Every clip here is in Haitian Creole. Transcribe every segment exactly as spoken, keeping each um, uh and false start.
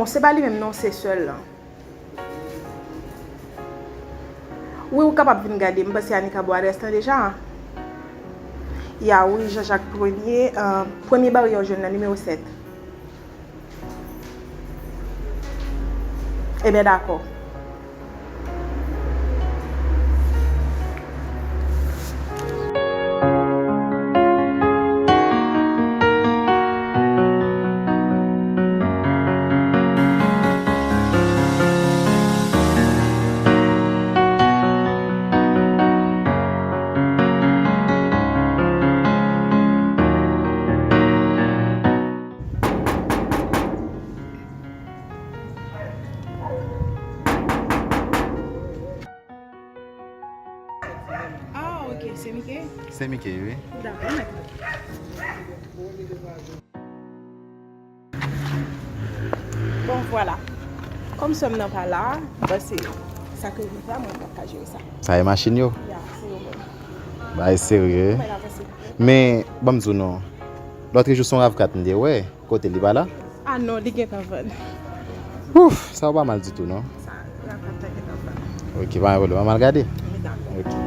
Bon, se pa li menm non, se sè l lan. Wi, ou kapab vin gade. M panse Anika ba w adrès lan deja. Ya, wi, Jean Jacques Premye, euh, premye baryè w jwenn nan, nimewo sèt. Ebyen, dakò. Ah, ok, se Mike? Se Mike, wi. Dakò, mèt. Bon, vwala. Kòm sè m nan pa la, m panse sa ke vin fè a, mwen p ap ka jere sa. Sa e machin yo? Ya, se yo menm. Bagay serye. Mwen la panse. Men, ban m di w non. Lòt jou se yon rav kat m te wè. Kote li pa la? Ah non, li gentan vann. Ouf, sa yo pa mal ditou non. Sa, rav kat la gentan vann. Ok, pa gen pwoblèm, m al gade. Wi, dakò. Ok.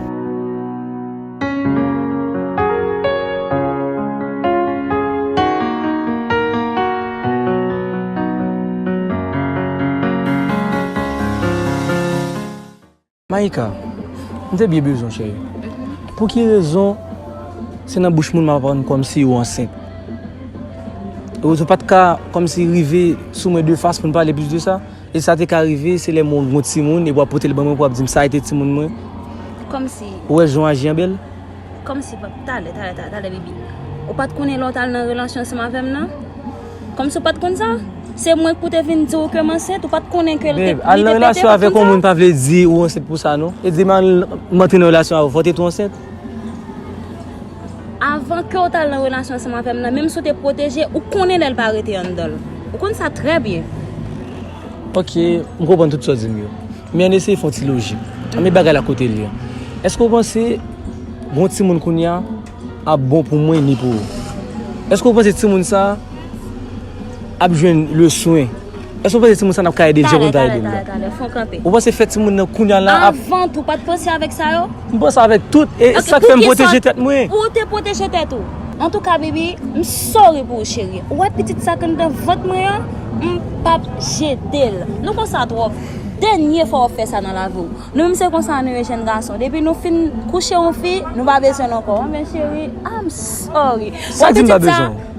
Maïka, m te byen bezwen w, cheri. Pou ki rezon se nan bouch moun m ap aprann kòmsi ou ansent? Ou, ou pa t ka kòmsi rive sou mwen de fas pou n pale plis de sa? E sa te ka rive, se lè mwen gon timoun, epi w ap pote l ban mwen pou w ap di m sa rete timoun mwen? Kòmsi. Ou wè jan w aji an bèl? Kòmsi, talè, talè, talè, talè, baby. Ou pa t konnen lè w t al nan relasyon ansanm avè m nan? Kòmsi w pa t konn sa? Se mwen k pou te vin di w ke m ansent, ou pa t konnen ke l te, Babe, al nan relasyon avèk yon moun pa vle di ou ansent pou sa, non. E di m al, m antre nan relasyon avè w, fò w te tou ansent. Avan ke w t al nan relasyon ansanm avè m nan, menm si w te pwoteje, ou konnen lè l pa rete anndan l. Ou konn sa trè byen. Ok, m konprann tout sa w di m yo. Men ann eseye fè yon ti lojik. Ann met bagay la kote l ye. Èske w panse gon timoun kounye a ap bon pou mwen ni pou ou? Èske w panse timoun sa a ap jwenn le swen? Èske w panse timoun sa a ap ka ede jan pou n ta ede l la? Talè, talè, talè, fè w kanpe. Ou panse fè timoun nan kounye a la ap... Avan tou, w pa t panse avèk sa yo? M panse avèk tout, e sa k fè m pwoteje tèt mwen. Pou w te pwoteje tèt ou. Antouka, baby, m sorry pou ou, cheri. Ou wè pitit sa k anndan vant mwen an, m p ap jete l. Nou konsa twòp. Dènye fwa w ap fè sa nan lavi w. Nou menm se konsa nou ye, jèn gason. Depi nou fin kouche yon fi, nou pa bezwen l ankò. Anben, cheri, I'm sorry. Sa di m pa bezwen w?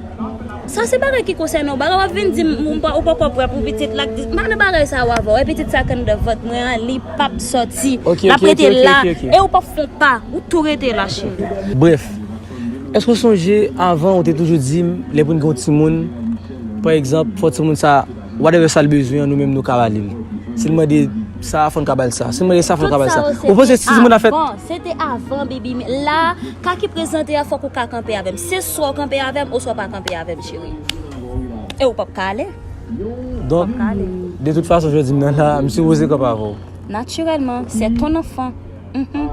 Sa se bagay ki konsène w. Bagay w ap vin di m, ou pa, ou poko prè pou pitit la k di, m pa nan bagay sa yo avè w. E pitit sa k anndan vant mwen an, li p ap sòti. L ap rete la. E ou p ap fè yon pa. Ou tou rete la, cheri. Brèf, èske w sonje avan ou te toujou di m, lè pou n gen yon timoun, pa egzanp, fò timoun sa, whatever sa l bezwen an, nou menm nou ka ba li l. Si l mande sa, fò n ka ba l sa. Si l mande sa, fò n ka ba l sa. Ou panse si timoun nan fèt? Tout sa yo se te avan, se te avan, baby. Men la, ka ki prezante a, fòk ou ka kanpe avè m. Se swa w kanpe avè m, oswa w pa kanpe avè m, cheri. E ou p ap ka ale. Donk, de tout fason, jodi m nan la, m sipoze kanpe avè w. Natirèlman, c'est ton enfant. Mhm.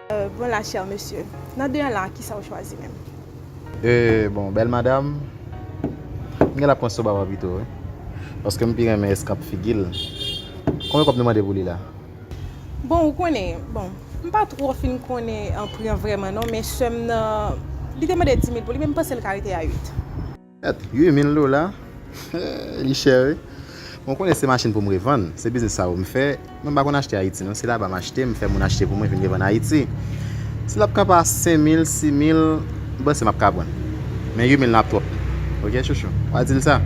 Euh, bon, la, chè mesye, nan de an la, kisa w chwazi menm? Euh, bon, bèl madanm, m gen la pran sou baba pito, wi. Paske m pi renmen eskanp figi l. Konbyen kòb nou mande pou li la? Bon, ou konnen, bon, m pa twò fin konnen an pri an vrèman non, men sè m nan, li te mande dis mil pou li, men m panse l ka rete a uit. Gad, uit mil dola, li chè, wi. Bon, ou konnen se machin pou m revann, se biznis sa yo m fè. Mwen m pa konn achte Ayiti, non, se laba m achte, m fè moun achte pou mwen, vin revann Ayiti. Si l ap kanpe a senk mil, sis mil, m panse m ap ka pran. Men uit mil la ap twòp. Ok, chouchou? W a di l sa?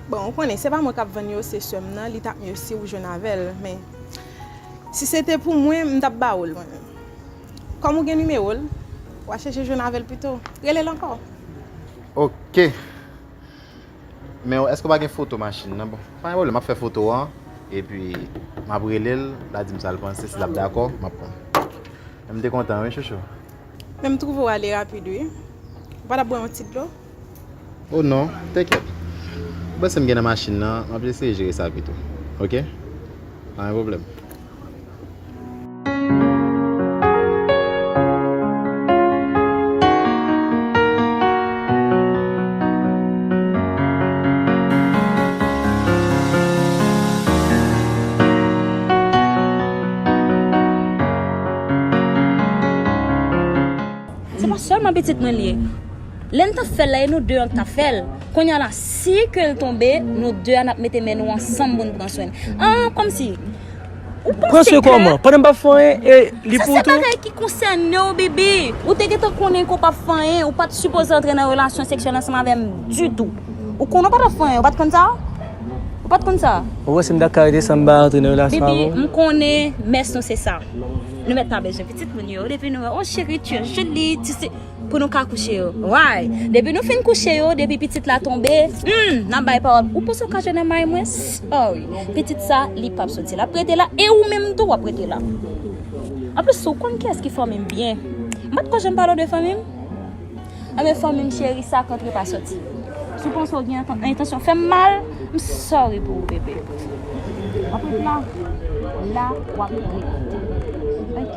Bon, ou konnen, se pa mwen k ap vann yo, se sè m nan, li t ap mye si ou jwenn avè l, men si se te pou mwen, m t ap ba ou l mwen menm. Kòm ou gen nimewo l, w a chèche jwenn avè l pito. Rele l ankò. Ok. Men èske w pa gen foto machin nan? Bon, pa gen pwoblèm, m ap fè foto an, epi m ap rele l, l a di m sa l panse, si l ap dakò, m ap pran. Men m te kontan, wi, chouchou. Men m twouve w ale rapid, wi. Ou pa t ap bwè yon ti dlo? Oh non, tekyèt. Ou panse m gen nan machin nan, m ap eseye jere sa pito. Ok? Pa gen pwoblèm. Sèlman pitit mwen li ye. Lè n t ap fè l la, e nou de an k t ap fè l. Kounye a la, si ke l tonbe, nou de a n ap mete men nou ansanm pou n pran swen l. Ah, kòmsi. Ou panse kòman? Pandan m p ap fè anyen, e li pou tou? Sa se bagay ki konsène w, bebe. Ou te gentan konnen ke w p ap fè anyen, ou pa t sipoze antre nan relasyon seksyèl ansanm avè m ditou. Ou konnen w pa t ap fè anyen, ou pa t konn sa? Ou pa t konn sa? Ou wè, si m ta ka rete san m pa antre nan relasyon avè w? Bebe, m konnen mès nou se sa. Nou mèt pa bezwen pitit moun yo, depi nou wè, oh chérie, tu es jolie, tu sais, pou nou ka kouche yo. Why? Depi nou fin kouche yo, depi pitit la tonbe, hmm, n ap bay pawòl. Ou panse w ka jwenn nan may mwen? Sorry. Pitit sa, li p ap soti. L ap rete la, e ou menm tou, w ap rete la. Anplis, ou konn kiyès ki fanmi m byen. M pa t ko janm pale w de fanmi m? Enben, fanmi m cheri, sa k antre pa soti. Si w panse w gen entan-, entansyon fè m mal, m sorry pou ou, bebe. W ap ret la, la, w ap ret. Ok.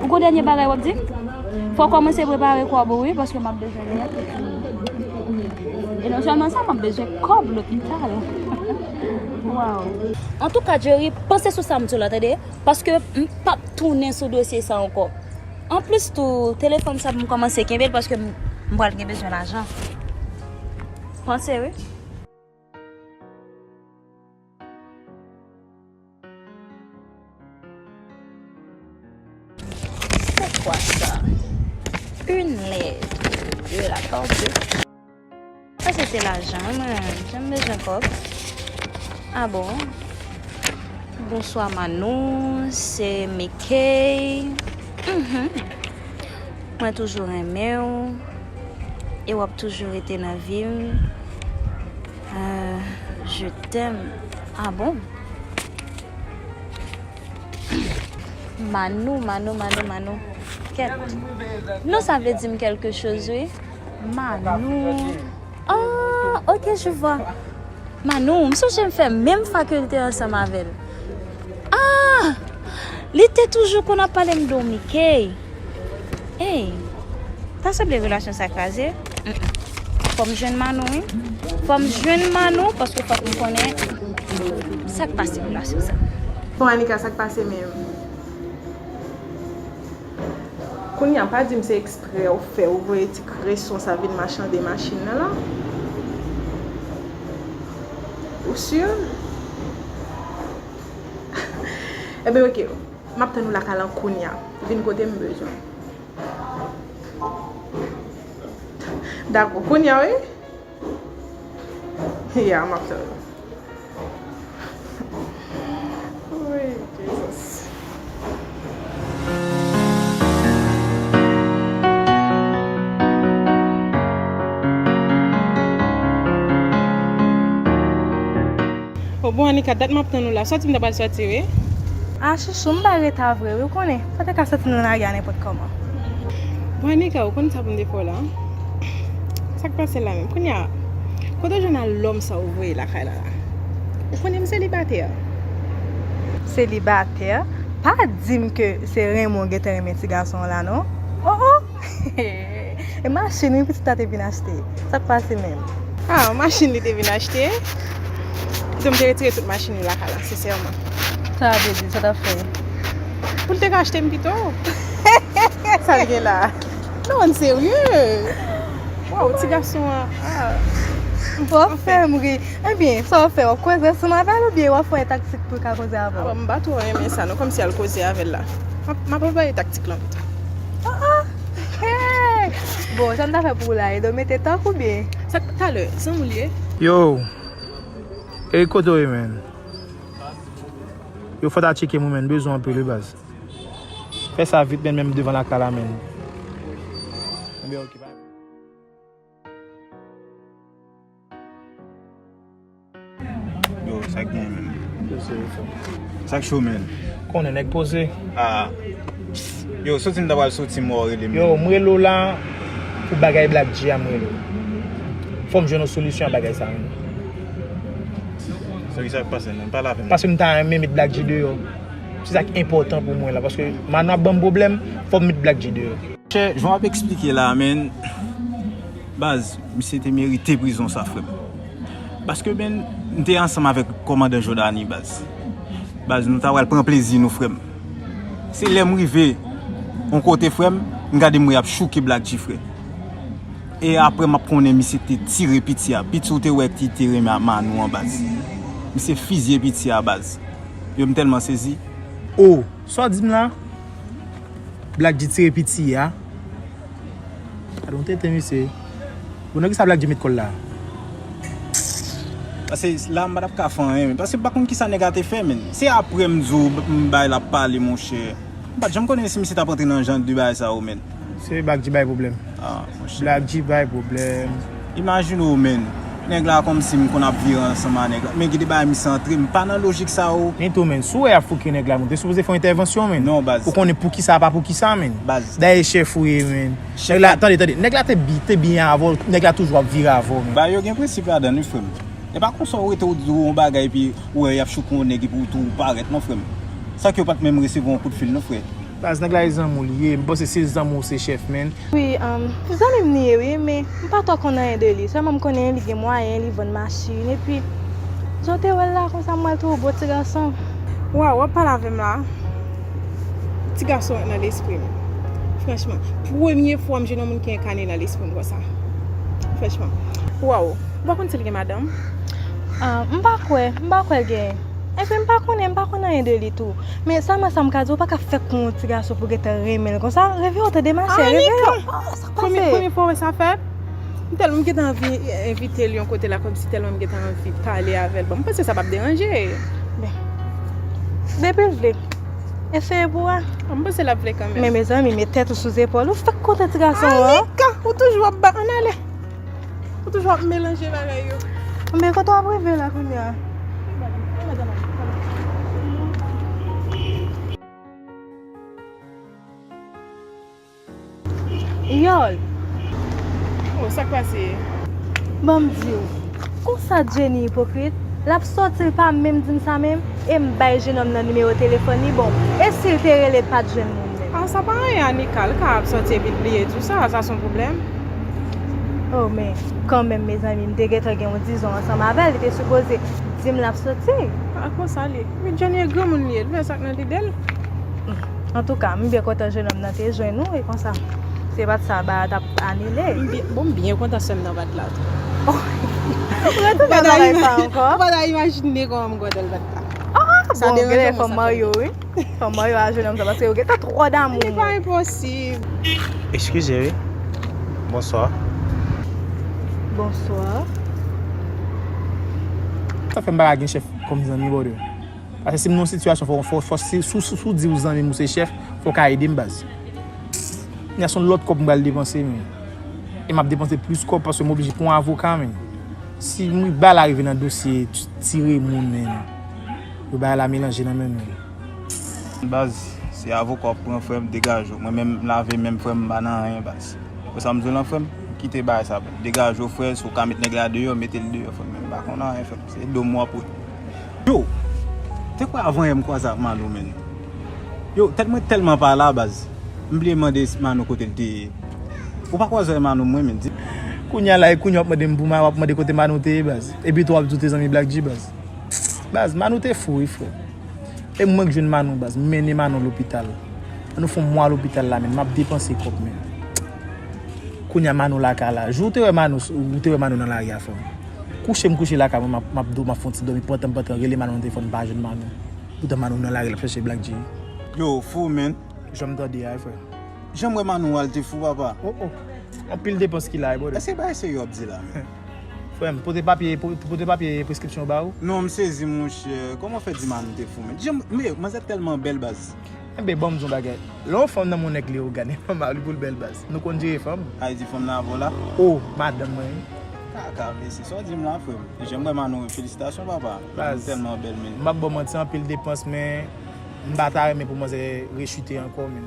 Ou gon dènye bagay w ap di? Fò w kòmanse prepare kòb ou, wi, paske m ap bezwen nèt. E non sèlman sa, m ap bezwen kòb lopital. Waw. Antouka, Jerry, panse sou sa m di w la, tande? Paske m p ap tounen sou dosye sa ankò. Anplis tou, telefòn sa pou m kòmanse kenbe l paske m, m pral gen bezwen lajan. Panse, wi. C'est quoi ça? Une lettre de la part de... Sa se te lajan, mwen, jan m bezwen kòb. Ah bon? Bonswa, Manou, se Mickey. Mhm. Mwen toujou renmen w. E w ap toujou rete nan vi m. Euh, je t'aime. Ah bon? Manou, Manou, Manou, Manou. Kèt. Non, sa vle di m kèlke choz, wi. Manou. Ah, ok, je vois. Manou, m sonje m fè menm fakilte ansanm avè l. Ah! Li te toujou konn ap pale m de w, Mickey. Ey, ta sanble relasyon sa kraze. Mm-mm. Fò m jwenn Manou, wi. Fò m jwenn Manou, paske fòk m konnen sa k pase relasyon sa. Bon, Anika, sa k pase menm? Kounye a, pa di m se eksprè ou fè, ou voye ti kreson sa vin machande machin nan la. Ou si? Ebyen, ok. M ap tann ou lakay lan kounye a. Vin kote m bezwen w. Dakò, kounye a, wi. Ya, m ap tann ou. Wi, Jezi. O bon, Anika, dat m ap tann ou la. Sòti m ta pral sòti, wi. A, chouchou, m pa reta vre, wi, ou konnen. Fò te ka sòti nan lari a nenpòt kòman. Bon, Anika, ou konn sa pou m te fè w la? Sa k pase la menm? Kounye a, kote w jwenn a lòm sa ou voye lakay la la? Ou konnen m selibatè. Selibatè? Pa di m ke se renmen w gentan renmen ti gason w la, non? Oh, oh! E machin wi pitit la te vin achte. Sa k pase menm? Ah, machin li te vin achte? Donk m te retire tout machin yo lakay la, sensèman. Sa vle di, sa t ap fè? Pou l te ka achte m pito. Sa l gen la? Non, n serye. Waw, ti gason an. Ah. W ap fè m ri. Ebyen, sa w ap fè? W ap koze ansanm avè l oubyen w ap fè yon taktik pou l ka koze avè w? Ah, m pa twò renmen sa, non, kòmsi al koze avè l la. M ap, m ap anplwaye taktik lan pito. Ah, ah. Hey! Bon, sa m ta fè pou ou la, e do mete tank oubyen? Sa k, talè, zanmi w li ye? Yo, e kote w ye, menn? Yo, fò ta tcheke m wi, menn, bezwen anpil wi, baz. Fè sa vit, menn, menm devan lakay la, menn. Ebyen, ok, pa. Yo, sa k gen, menn? Yo, se yo fò. Sa k cho, menn? Konnen nèg poze. Ah. Yo, soti m ta pral soti, m wè w rele m. Yo, m rele w la pou bagay Black G a, m rele w. Fò m jwenn yon solisyon a bagay sa, menn. Se ki sa k pase, menn? Pale avè m. Paske m ta renmen met Black G deyò. Se sa k enpòtan pou mwen la, paske Manou ap ban m pwoblèm, fò m met Black G deyò. Chè, jan w ap eksplike la, menn, baz, misye te merite prizon sa, frè m. Paske, menn, m te ansanm avèk kòmandan Jordany, baz. Baz, nou ta pral pran plezi nou, frè m. Se lè m rive yon kote, frè m, M gade m wè y ap chouke Black G, frè. E apre m ap konnen misye te tire piti a. Piti ou te wè ki te renmen ak Manou an, baz. Misye fizye piti a, baz. Yo, m tèlman sezi. Oh, sa w di m la? Black G tire piti a. Gade yon tenten misye. Bon, nan kisa Black G met kò l la? Paske la m pa t ap ka fè anyen, men. Paske m pa konn kisa nèg la te fè, men. Se apre m di w m bay l ap pale, monchè. M pa t janm konnen si misye t ap antre nan jan de bagay sa yo, men. Se Black G bay pwoblèm. Ah, monchè. Black G bay pwoblèm. Imajine w, men. Nèg la kòmsi m konn ap vire ansanm a nèg la. Men gen de bagay misye antre, m pa nan lojik sa yo. Men tou, men, si w wè y ap fouke nèg la, men, ou te sipoze fè yon entèvansyon, men. Non, baz. Ou konnen poukisa, pa poukisa, men. Baz. Dayè chèf ou ye, men. Chèf la, tande, tande. Nèg la te bi-, te byen avè w, nèg la toujou ap vire avè w, men. Ba yo gen prensip ladan, wi, frè m. E pa konsa w rete w di yon bagay epi w wè y ap chouke yon nèg epi w tou w parèt, non, frè m. Sa ke w pa t menm resevwa yon kout fil, non, frè. Baz, nèg la e zanmi w li ye, m panse se zanmi w se chèf, men. Wi, um, zanmi m li ye, wi, men m pa twò konn anyen de li. Sèlman m konnen li gen mwayen, li vann machin, epi jan w te wè l la, konsa m wè l tou bon ti gason. Waw, w ap pale avè m la. Ti gason an nan lespri m. Franchman, premye fwa m jwenn yon moun ki enkane nan lespri m konsa. Franchman. Waw, ou pa konn si l gen madanm? Ah, m pa kwè, m pa kwè l gen. Epi m pa konnen, m pa konn anyen de li tou. Men sèlman sa m ka di w, ou pa ka fèk konn yon ti gason pou gentan renmen l konsa. Reveye w tande, machè, reveye w. Oh, sa k pase? Premye, premye fwa w wè sa fèt? M tèlman, m gentan anvi envite l yon kote la, kòmsi tèlman m gentan anvi pale avè l. Bon, m panse sa p ap deranje. Men, depi l vle, eseye pou wè. M panse l ap vle kanmenm. Men, mezanmi, met tèt ou sou zepòl ou, fèk kontan ti gason an. Anika, ou toujou ap ba, ann ale. Ou toujou ap melanje bagay yo. Men kote w ap rive la kounye a? Yòl. Oh, sa k pase? Ban m di w. Konsa Jenny ipokrit, l ap sòti, l pa menm di m sa menm, e m bay jenòm nan nimewo telefòn li, bon, e si l te rele, pa t jwenn moun menm? Ah, sa pa anyen, Anika, l ka ap sòti epi l bliye tou sa, sa se yon pwoblèm? Oh, men, kanmenm, mezanmi, m te gentan gen yon dizon ansanm avè l, li te sipoze di m l ap sòti. Ah, konsa l ye. Men Jenny e granmoun li ye, l fè sa k nan lide l. Antouka, m byen kontan jenòm nan te jwenn ou, e konsa, se pa t sa, bagay t ap anile. M byen, bon, m byen kontan sè m nan pa t la tou. Ou retounen nan bagay sa ankò? Ou pa ta imajine kòman m kontan l pa t la. Ah, bon, genlè fò m marye w, wi. Fò m marye w a jenòm sa, paske yo gentan twò damou. Li pa enposib. Eskize, wi. Bonswa. Bonswa. Sa fè m pa ka gen chèf kòm zanmi, brother. Paske si m nan yon sitiyasyon, fò, fò, fò, si, si, si, si w di w zanmi m ou se chèf, fò w ka ede m, baz. Kounye a se yon lòt kòb m pral depanse, men. E m ap depanse plis kòb paske m oblije pran yon avoka, men. Si m ba la rive nan dosye t-, tire moun, men. Yo bay la melanje nan men nou. Baz, se avoka w ap pran, frè m, degaje w. Mwen menm, m lave men m, frè m, m pa nan anyen, baz. Wè sa m di w lan, frè m? Kite bagay sa, degaje w, frè, si w ka met nèg la deyò, mete l deyò, frè m, men m pa konn anyen, frè m, se do m w ap wè. Yo, te kwè avan yè m kwaze ak Manou, men. Yo, tèt mwen tèlman pa la, baz. M bliye mande Manou kote l te ye. Ou pa kwaze ak Manou, mwen, men, di. Kounye a la, e kounye a w ap mande m pou Manou, w ap mande kote Manou te ye, baz. Epi tou w ap di w te zanmi Black G, baz. Baz, Manou te fou, wi, frè. E mwen k jwenn Manou, baz. M mennen Manou lopital. Ann nou fè yon mwa lopital la, men. M ap depanse kòb, men. Kounye a Manou lakay la. Jou w te wè Manou, ou te wè Manou nan lari a, frè m. Kouche m kouche lakay mwen, m ap, m ap do, m ap fè yon ti dòmi, pantan, pantan, rele Manou nan telefòn, m pa jwenn Manou. Poutan Manou nan lari, l ap chèche Black G. Yo, fou, men. Jan m tande a, frè. Jan m wè Manou a, l te fou, papa. Oh, oh. Anpil depans ki la, brother. Èske bagay serye w ap di la? Frè m, pote papye, po-, pote papye preskripsyon ba ou? Non, m sezi, monchè. Kòman w fè di Manou te fou, men? Jan m, men, manzè tèlman bèl, baz. Enben, ban m di w yon bagay. Lè yon fanm nan men yon nèg leyogàn, e nòmal pou l bèl, baz. Nou konn jere fanm. Sa vle di fanm nan avè w la? Oh, madanm mwen, wi. Kaka, mesye, sa w di m la, frè m? Jan m wè Manou, felisitasyon, papa. Manou tèlman bèl, men. M p ap ba w manti, anpil depans, men m pa ta renmen pou manzè rechite ankò, men.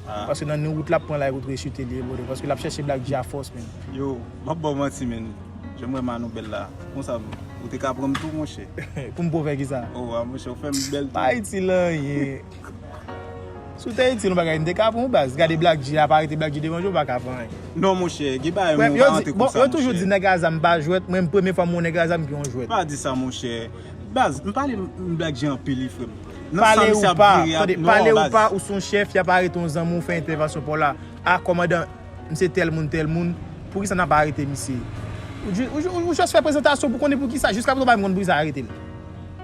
Ah. Paske nan ni wout l ap pran la, e wout rechite li ye, brother. Paske l ap chèche Black G a fòs, men. Yo, m ap ba w manti, men. Jan m wè Manou bèl la. Konsa, ou te ka pran m tou, monchè. Pou m pwofè kisa? Oh, a, monchè, ou fè m bèl tou. Pa itil anyen. Si w te itil yon bagay, m te ka pran w, baz. Gade Black G, apa rete Black G devan je w, ou pa ka fè anyen. Non, monchè, gen bagay moun pa antre konsa, monchè. Yo toujou di nèg a zam pa jwèt, mwen, premye fwa m wè yon nèg a zam ki yon jwèt. Pa di sa, monchè. Baz, m pale m Black G anpil, wi, frè m. Pale ou pa, tande, pale ou pa, ou se yon chèf, y ap arete yon zanmi w, fè entèvansyon pa w la. A, kòmandan, m se tèl moun, tèl moun, poukisa n ap arete misye? Ou ju-, ou ju-, ou jis fè prezantasyon pou konnen poukisa, jiska prezan w pa menm konn poukisa yo arete l.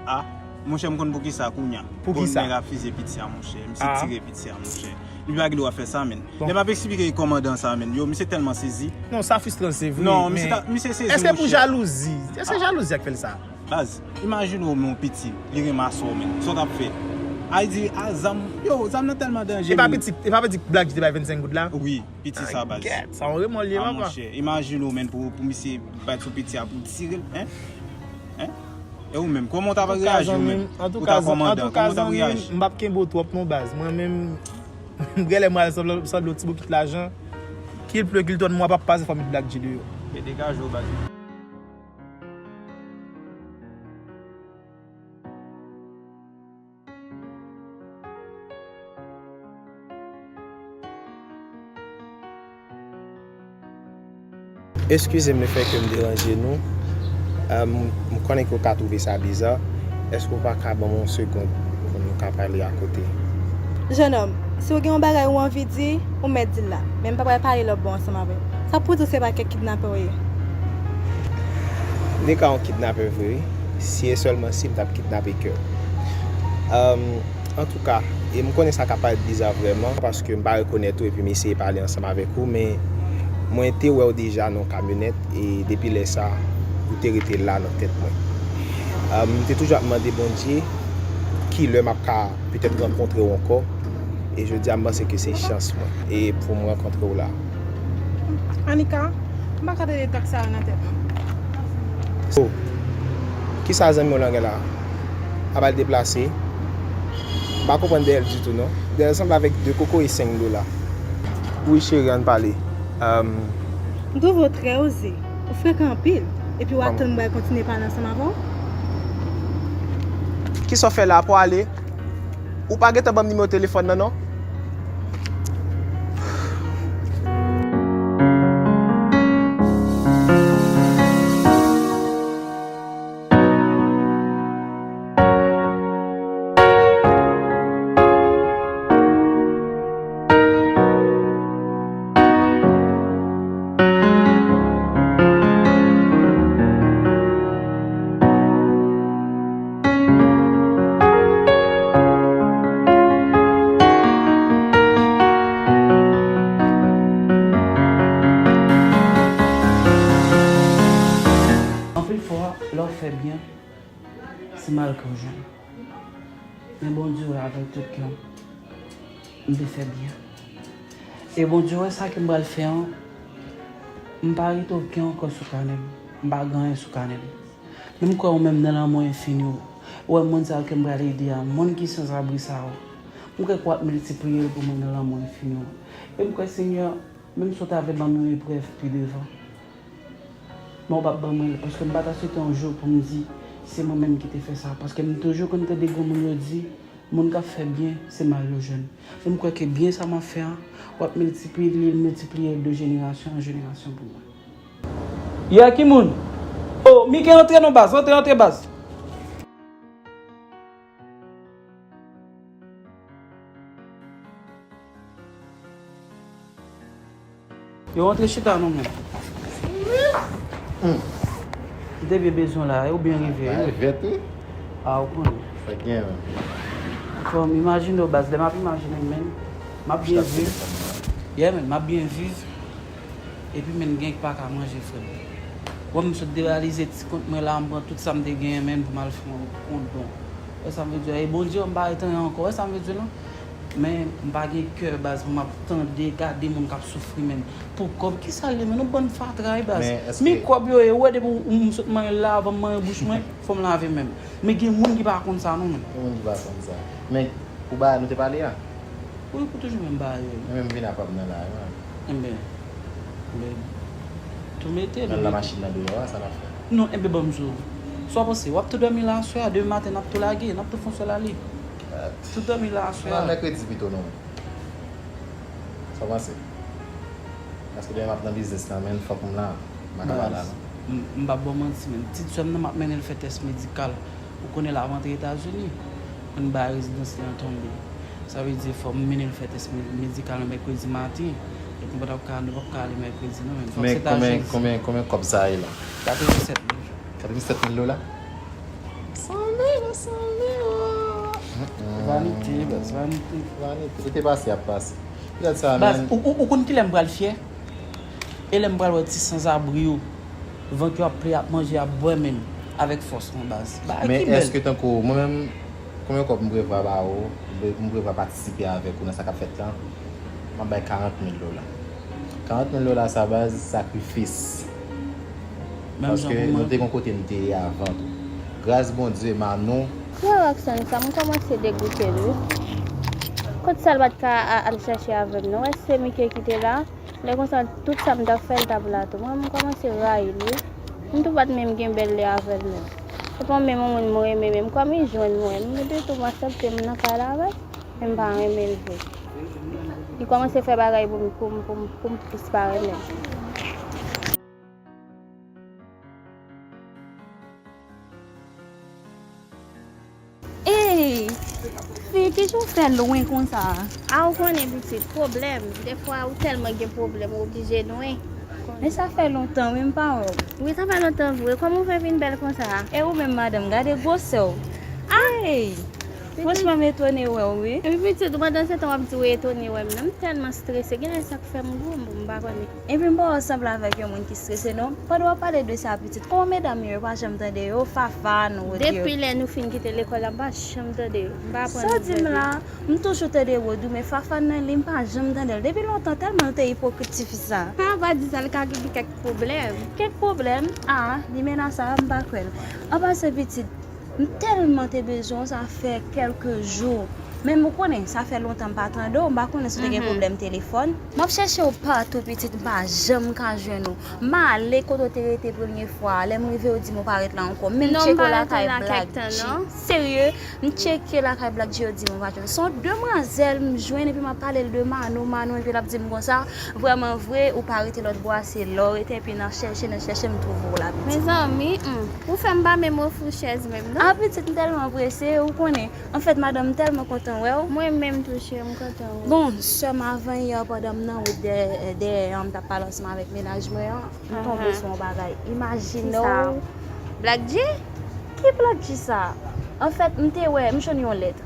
A, monchè, m konn poukisa kounye a. Poukisa? Bon, nèg ap fize piti a, monchè. Misye tire piti a, monchè. Li pa gen dwa fè sa, menn. Bon. Lè m ap eksplike kòmandan sa, menn, yo, misye tèlman sezi. Non, sa fristran, se vre, non, misye men ta-, misye sezi, èske pou monchè. Jalouzi? Èske jalouzi a k fè l sa? Baz, imajine w, men yon piti, li renmase w, menn. Sa w t ap fè? Ay di, a, zam, yo, zam nan tèlman danje, menn. E pa piti, e pa piti Black G te bay vennsenk goud la? Wi, piti sa, baz. Gèt, sa yon remò l ye, papa. A, monchè, imajine w, menn, pou, pou misye bat sou piti a, pou tire l, en? En? E ou menm, kòman w t ap reyaji, ou menm? An tou ka, zanmi m, an tou ka, zanmi m, m p ap kenbe w twòp, non, baz. Mwen menm, m genlè m al sanble, sanble yon ti bokit lajan. Ki l ple, ki l tòn, mwa p ap pase fò m met Black G deyò. Men degaje w, baz. Eskize m lefètke m deranje nou. Em, m konnen ke w ka twouve sa biza. Èske w pa ka ban m yon segond pou nou ka pale akote? Jennonm, si w gen yon bagay ou anvi di, ou mèt di l la. Men m pa pral pale lòt bò ansanm avè w. Sa pou di w se pa kèk kidnapè w ye? M te ka yon kidnapè vre, wi. Si e sèlman si m t ap kidnape kè w. Em, Antouka, e m konnen sa ka parèt biza vrèman, paske m pa rekonèt ou epi m eseye pale ansanm avèk ou, men mwen te wè w deja nan yon kamyonèt, e depi lè sa, ou te rete la nan tèt mwen. Ah, m te toujou ap mande Bondye ki lè m ap ka petèt rankontre w ankò, e jodi a m panse ke se chans mwen, e pou m rankontre w la. Anika, m pa ka tande tèks sa yo nan tèt mwen. Oh, kisa zanmi w lan gen la? Ap al deplase. M pa konprann dèyè l ditou non. Dèyè l sanble avèk de koko e senk dola. Wi cheri, ann pale. Em, M twouve w trè oze. Ou frekan anpil. Epi w atann m pral kontinye pale ansanm avè w? Kisa w fè la? Pwale? Ou pa gentan ban m nimewo telefòn nan non. Anpil fwa, lè w fè byen, se mal ke w jwenn. Men Bondye wè avèk tout kè w, m te fè byen. E Bondye wè sa ke m pral fè an, m pa rete okenn ankò sou kanè m. M pa gen anyen sou kanè m. Men m kwè ou menm nan lanmou enfini w, ou wè moun sa yo ke m pral ede a, moun ki sanzabri sa yo. M kwè ke w ap miltipliye l pou mwen nan lanmou enfini w. E m kwè, Senyè, menm si w ta vle ban m yon eprèv pi devan, men w p ap ban mwen l, paske m pa ta swete yon jou pou m di se mwen menm ki te fè sa, paske m toujou konn tande granmoun yo di, moun k ap fè byen, se mal yo jwenn. Men m kwè ke byen sa m ap fè an, w ap miltipliye l, miltipliye l de jenerasyon an jenerasyon pou mwen. Yeah, ki moun? Oh, Mike, antre non baz, antre, antre baz. Yo, antre chita non, men. Hmm. M te byen bezwen w la, ou byen rive, wi. Bagay vèt, wi. A, ou konnen. Fèk gen, men. Fò m imajine w, baz, lè m ap imajine m, men, m ap byen viv. Yeah, men, m ap byen viv. Epi, men, gen ki pa ka manje, frè m. Wè, m sot dereyalize ti kont mwen la, m pran tout sa m te genyen, men, pou m al fè yon kont don. Wè sa m vle di a? E Bondye, m pa ret anyen ankò. Wè sa m vle di, non? Men, m pa gen kè, baz, pou m ap tande, gade moun k ap soufri, men. Pou kòb, kisa l ye, men? Nou bann fatra, wi, baz. Men èske... Men kòb yo ye, wè, depi w, m sot manyen l la, avan m manyen bouch mwen, fò m lave men m. Men gen moun ki pa konn sa, non, men. Gen moun ki pa konn sa. Men, pou bagay nou te pale a? Wi, pou toujou menm bagay yo. Mwen menm vin ap ap nan la, wi. Enben, enben, tou mete, tou mete. Nan machin nan deyò a, sa n ap fè? Non, enben, ban m di w. Sa w panse? W ap tou dòmi la aswè a, demen maten, n ap tou lage, n ap tou fon sèl ale. Tou dòmi la aswè a. Nan mèkredi pito, non. Sa w panse? Paske demen m ap nan biznis la, men fòk m la. M pa ka pa la, non. M, m p ap ba w manti, men. Ti sè m nan, m ap mennen l fè tès medikal. Ou konnen l ap antre Etazini. Ou konn bagay rezidans li an tonbe. Sa vle di fò m mennen l fè tès me-, medikal nan mèkredi maten. Nou pa t ap ka, nou p ap ka ale mèkredi, non, men fòk se ta jedi. Men konbyen, konbyen, konbyen kòb sa ye la? Katrevennsèt mil. Katrevennsèt mil dola? San mil, san mil. Vanite, baz, vanite. Vanite. Kite pase, ap pase. Kite sa, baz, ou, ou, ou konn kilè m pral fyè? E lè m pral wè ti sanzabri yo, vant yo ap ple, ap manje, ap bwè, men avèk fòs, non, baz. Bagay ki bèl. Men èske tankou mwen menm, konbyen kòb m prevwa ba ou, m pre-, m prevwa patisipe avèk ou nan sa k ap fèt la? M ap bay karant mil dola. Karant mil dola sa, baz, sakrifis. Paske nou te gon kote n te ye avan tou. Gras Bondye, Manon. Frè Rockson sa, m kòmanse degoute l wi. Kot sa l pa t ka a-, al chèche avè m non? Wè se Mike ki te la. Lè konsa, tout sa m t ap fè, l t ap la tou. Mwen, m kòmanse rayi l wi. M tou pa t menm gen bèl lè avè l menm. Se pa menm yon moun mwen renmen menm. Kòm li jwenn mwen, m di tou m aksepte m nan kay la avè l, men m pa renmen l vre. Li kòmanse fè bagay pou m, pou m, pou m, pou m plis pa renmen l. Ey! Fi, kijan w fè lwen konsa? A, ou konnen pitit, pwoblèm. Dèfwa, ou tèlman gen pwoblèm, ou oblije lwen. Men sa fè lontan, wi, m pa wè w. Wi, sa fè lontan vre. Kòman w fè vin bèl konsa? E ou menm, madanm, gade gwosè w. A! Ey! Franchman, m etone wè w, wi. Wi, pitit, ou pandan se tan w ap di w etone wè m nan. M tèlman strese. Genlè sa k fè m gwo, m pa konnen. Epi m pa wè w sanble avèk yon moun ki strese, non. Pandan w ap pale de sa, pitit, kòman medam yo, yo pa janm tande yo, Fafa, nou wè yo. Depi lè nou fin kite lekòl la, m pa janm tande yo. M pa aprann anglè. Sa w di m la, m toujou tande Rodou, men Fafa nan li, m pa janm tande l. Depi lontan, tèlman l te ipokrit, tifi sa. A, pa di sa, l ka gen kèk pwoblèm. Kèk pwoblèm? A, limena sa, m pa kwè l. An pasan, pitit, m tèlman te bezwen w, sa fè kèlke jou. Men ou konnen, sa fè lontan m pa tande w, m pa konnen si w te gen pwoblèm telefòn. M ap chèche w patou, pitit, m pa janm ka jwenn ou. M ale kote w te rete premye fwa a, lè m rive, yo di m ou pa ret la ankò. Men m tcheke w lakay Black G. Serye, m tcheke lakay Black G, yo di m ou pa jwenn. Se yon demwazèl m jwenn, epi m ap pale l de Manou, Manou, epi l ap di m konsa, vrèman vre, ou pa rete lòt bò a, se la w rete, epi nan chèche, nan chèche, m twouve w la, pitit. Mezanmi, hmm, ou fè m pa menm ofri w chèz menm, non? A, pitit, m tèlman prese, ou konnen. Anfèt, madanm, m tèlman kontan wè w. Mwen menm tou, cheri, m kontan wè w. Bon, sè m, avan yè, pandan m nan wout dèyè, dèyè an, m t ap pale ansanm avèk mennaj mwen an, m tonbe sou yon bagay. Imajine w. Kisa? Black G? Ki Black G sa? Anfèt, m te wè, m jwenn yon lèt.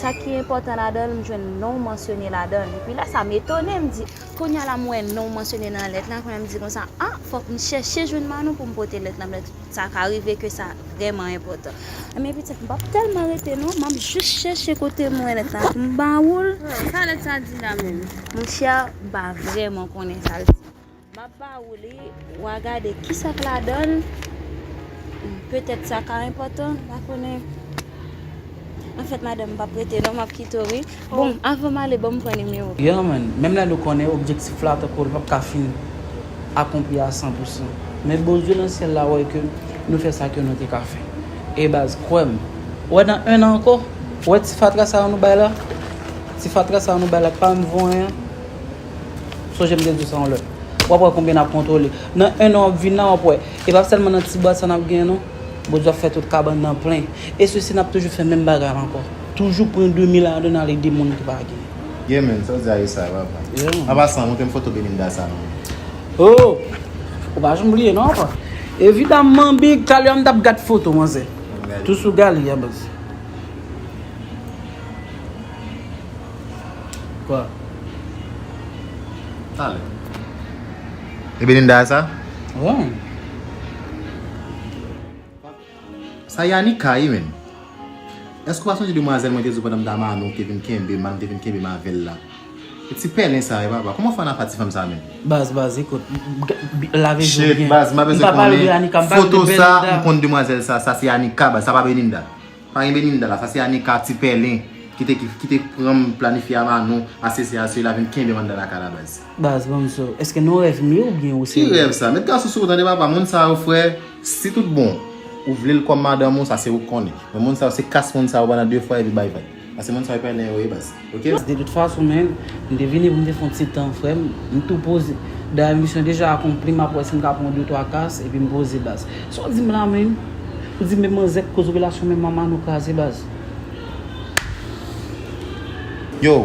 Sa ki enpòtan ladan l, m jwenn non w mansyone ladan l. Epi lè sa, m etone, m di, kounye a la, m wè non w mansyone nan lèt la, kounye a m di konsa, a, fòk m chèche jwenn Manou pou m pote lèt la, men sa ka rive ke sa vrèman enpòtan. Men pitit, m p ap tèlman rete non, m ap jis chèche kote m wè lèt la pou m ba ou l. Sa lèt sa di la menm? Monchè, m pa vrèman konnen sa l di. M ap ba ou li, w a gade kisa k ladan l. Petèt sa ka enpòtan, m pa konnen. Anfèt, madanm, m p ap rete non, m ap kite w wi. Bon, avan m ale, ban m pran nimewo. Yeah, man. Menm lè nou konnen objektif la, tankou l p ap ka fin akonpli a san pou san. Men Bondye nan syèl la wè ke nou fè sa ke nou te ka fè. E baz, kwè m. Ou wè nan en an ankò, ou wè ti fatra sa yo nou bay la? Ti fatra sa yo nou bay la, k pa menm vo anyen. Sonje m te di w sa yon lè. W ap wè konbyen n ap kontwole. Nan en an w ap vin la, w ap wè. E pa sèlman nan ti bwat sa n ap genyen non. Bondye ap fè tout kabann nan plen. E sesi n ap toujou fè menm bagay la ankò. Toujou pran de mil ladan n al ede moun ki pa gen. Yeah, man, sa w di a ye sa, papa. Yeah, man. An pasan, montre m foto Belinda sa non. Oh! Ou pa janm bliye non, papa. Evidamman, big, talè a m t ap gad foto, manzè. Tou sou gali a, baz. Kwa? Talè. E Belinda sa? Wi. Sa Yanika wi, menm. Èske w pa sonje demwazèl mwen te di w pandan m t a Manou, ou te vin kenbe m, Manou te vin kenbe m avè l la? E ti pèlen sa wi, papa. Kòman w fè ann afè a ti fanm sa menm? Baz, baz, ekout, m, m, m, lave je w byen. Shit, baz, m pa bezwen konnen. M pa pale de Yanika, m pale de Belinda. Foto sa, m konn demwazèl sa, sa se Yanika, baz, sa pa Belinda. Pa gen Belinda la, sa se Anika ti pèlen ki te, ki, ki te pran m, planifye a Manou, a sesi a sela, vin kenbe m anndan lakay la, baz. Baz, ban m di w, èske nan rèv m ye oubyen ou serye? Ki rèv sa? Met gason sou ou tande papa, moun sa yo frè, si tout bon, ou vle l kòm madanm ou, sa se ou k konnen. Men moun sa yo se kas moun sa yo pandan de fwa epi bay vag. Paske moun sa yo pèlen yo ye baz. Ok? De tout fason, men, m te vini pou m te fè yon ti tan, frè m. M tou poze. Dayè, misyon deja akonpli, m ap wè si m ka pran de twa kas, epi m poze baz. Sa w di m la, men? Ou di m menm manzè k koz relasyon menm manman nou kraze baz. Yo,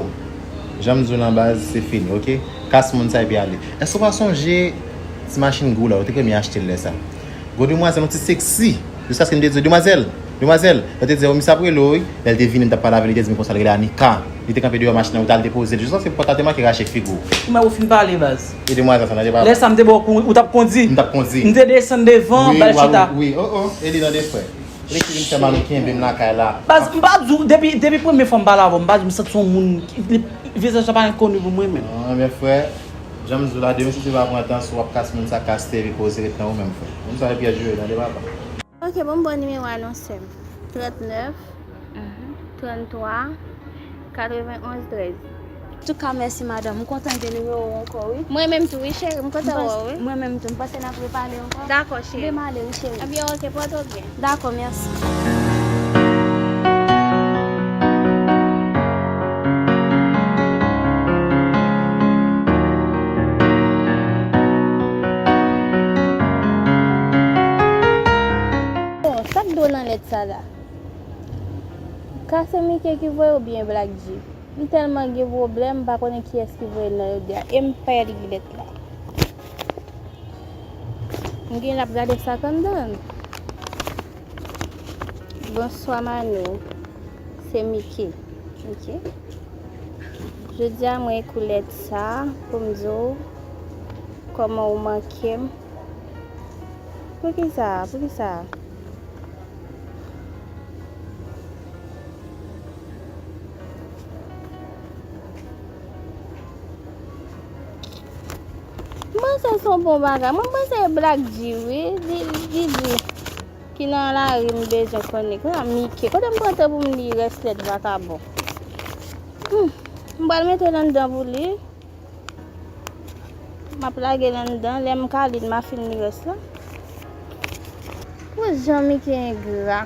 jan m di w lan baz, se fini, ok? Kas moun sa epi ale. Èske w pa sonje ti machin gwo la, ou te premye achte l lè sa? Gwo demwazèl, yon ti seksi. Jiskaske m te di yo, "Demwazèl, demwazèl." Yo te di, "O, misye ap rele w, wi." Lè l te vini, m t ap pale avè l, li te di m konsa l rele Anika. Li te kanpe deyò machin nan, ou t al depoze l. Jiskaske pòt la te manke rache figi w. Ou mè ou fin pale, baz. E demwazèl sa, nan te pale. Lè sa, m te bò kou, ou t ap kondi. M t ap kondi. M te desann devan, bèl chita. Wi, o, o, e li nan de frè. Li ki vin fè mal ou kenbe m lakay la. Baz, m pa di w, depi, depi premye fwa m pale avè w, m pa di w m santi yon moun, ki- li- vizaj la pa enkoni pou mwen menm. An, men frè, jan m di w la, demen si se pa pran tan, si w ap kas moun sa, kas te epi koze ret nan ou menm, frè. Moun sa epi a jwe, tande papa. Ok, bon, m ba w nimewo anonsè m. Trannèf, tranntwa, katrevenn onz, trèz. Antouka, mèsi, madanm. M kontan gen nimewo w ankò, wi. Mwen menm tou, wi, cheri. M kontan wè w, wi. Mwen menm tou. M panse n ap repale ankò. Dakò, cheri. M ale, wi, cheri. Ebyen, ok, pòte w byen. Dakò, mèsi. Bon, sa k dwòl nan lèt sa la? Ka se Mike ki voye oubyen Black G? M tèlman gen pwoblèm, m pa konnen kiyès ki voye l nan yo de a. E m pè li lèt la. M gen l ap gade sa k anndan l. Bonswa, Mano. Se Mike. Ok. Jodi a, mwen ekri lèt sa pou m di w kòman ou manke m. Poukisa? Poukisa? M panse se yon bon bagay. Mwen panse e Black G, wi. Li, li di ki nan lari m bezwen konnen. Kounye a Mike. Kote m pran tan pou m li rès lèt vakabon? Hmm. M pral mete l anndan pou li. M ap lage l anndan, lè m ka li l, m a fin li rès la. Pou jan Mike engra.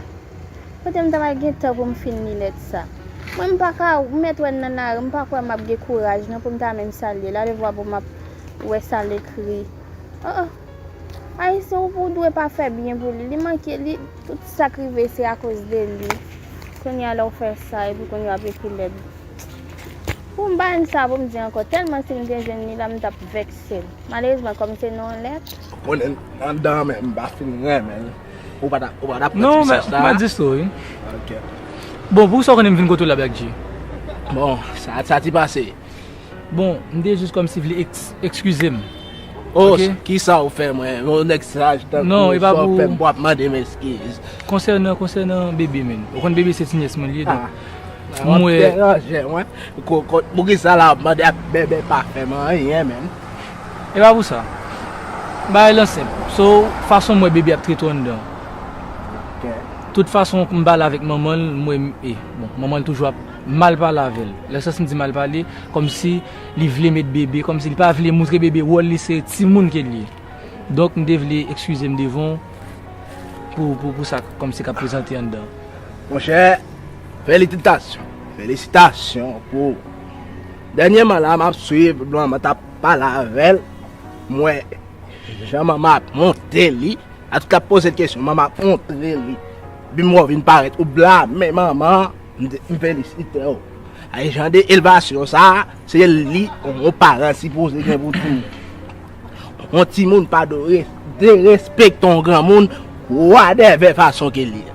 Kote m ta pral gen tan pou m fin li lèt sa? Mwen, m pa ka, m mèt wè l nan lari, m pa kwè m ap gen kouraj non pou m ta menm sa l ye. Lale vwa pou m ap wè sa l ekri. Oh, oh. Ayisyen, ou, ou dwe pa fè byen pou li. Li manke, li, tout sa k rive, se akoz de li. Kounye a, lè w fè sa, epi kounye a, w ap ekri lèt. Pou m pa jwenn sa pou m di ankò, tèlman si m te jwenn li la, m t ap vèkse l. Malerezman, kòm se nan yon lèt. Ou konnen, anndan an menm, m pa fin renmen l. Ou pa t ap, ou pa t ap pran ti mesaj sa a? Non, m pa di sa, wi. Ok. Bon, poukisa w konnen m vin kote w la, Black G? Bon, sa, sa ti pase. Bon, m te jis kòmsi vle eks-, ekskize m. Oh, ok? Kisa w fè mwen? Yon nèg saj tankou w, sa w fè m pou w ap mande m eskiz? Konsènan, konsènan bebe, menn. Ou konn bebe se ti nyès mwen li ye, donk. Ah. Mwen. W ap deranje mwen. Ko-, ko-, poukisa la w ap mande ak bebe pa fè m anyen, menn? E pa pou sa. Bagay lan senp. So, fason m wè bebe ap trete w anndan. Ok. Tout fason m pale avèk manman l, m wè m, e, bon, manman l toujou ap mal pale avè l. Nan sans m di mal pale, kòmsi li vle met bebe, kòmsi li pa vle moutre bebe wòl li se timoun ke l ye. Donk, m te vle ekskize m devan w pou, pou, pou sa kòmsi k ap prezante anndan. Monchè, felisitasyon. Felisitasyon pou. Dènyèman la, m ap swiv, manman t ap pale avè l. M wè jan manman ap monte li. Atouka, poze l kesyon, manman ap montre li. Epi m wè w vin parèt, ou blame manman an, m, m felisite w. Ay, jan de elevasyon sa a, se li, yon paran sipoze gen pou timoun. Yon timoun pa dwe re-, derespekte yon granmoun, whatever fason ke l ye.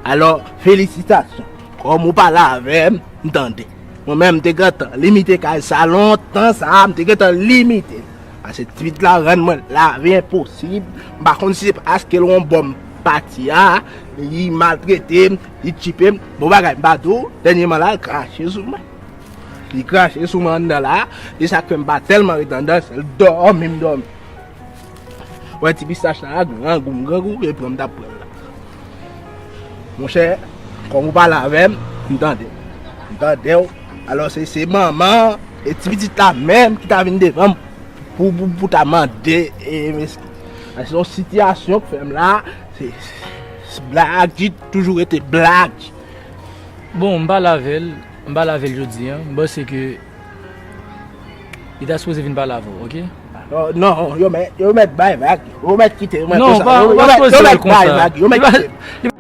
Alò, felisitasyon. Kòm ou pale avè m, m tande. Mwen menm, m te gentan limite kay sa lontan sa, m te gentan limite. Paske ti pitit la rann mwen lavi enposib. M pa konn si se paske l yon bòm pati a, li maltrete m, li tchipe m. Bon bagay, m pa di w, dènyèman la, l krache sou mwen. Li krache sou mwen anndan la, se sa k fè m pa tèlman ret anndan, se l dòmi m dòmi. Wè ti pistach la, grangou m grangou, e pran m t ap pran l la. Monchè, kòm ou pale avè m, m tande. M tande w. Alò, se, se manman, e ti pitit la menm ki ta vin devan m pou, pou, pou ta mande, e, men, se yon sitiyasyon k fè m la, se, se Black G toujou rete Black G. Bon, m pale avè l, m pale avè l jodi a, m panse ke li ta sipoze vin pale avè w, ok? Non, non, yo mèt, yo mèt bay vag. Yo mèt kite mwen konsa. Non, ou pa sipoze wè l konsa. Yo mèt bay vag, yo mèt kite.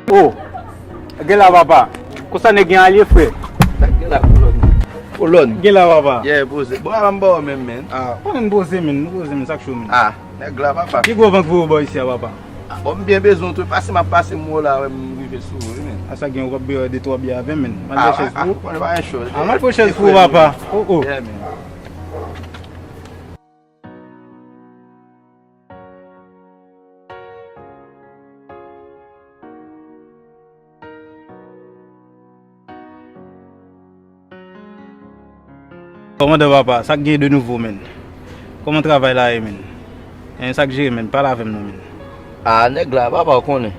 Oh, gen la papa. Konsa nèg gen alye, frè. Sa k gen la, kolòn? Kolòn. Gen la, papa. Yeah, poze. Bon, a m ba w menm, men. Ah, ou menm poze, men. Poze, men. Sa k cho, men? Ah, nèg la, papa. Ki gwo van k voye w bò isi a, papa? Ah, bon, m byen bezwen w tou. Pase m ap pase, m wè w la, wè m rive sou ou, wi, men. A sa gen, w ap bwè de twa byè avè m, men. M al fè chèz pou ou. Ah, pa gen cho. Ah, m al fè chèz pou ou, papa. Oh, oh. Yeah, men. Kòmandan papa, sa k gen de nouvo, men? Kòman travay la ye, men? Hein, sa k jere, men? Pale avè m non, men. Ah, nèg la, papa, ou konnen.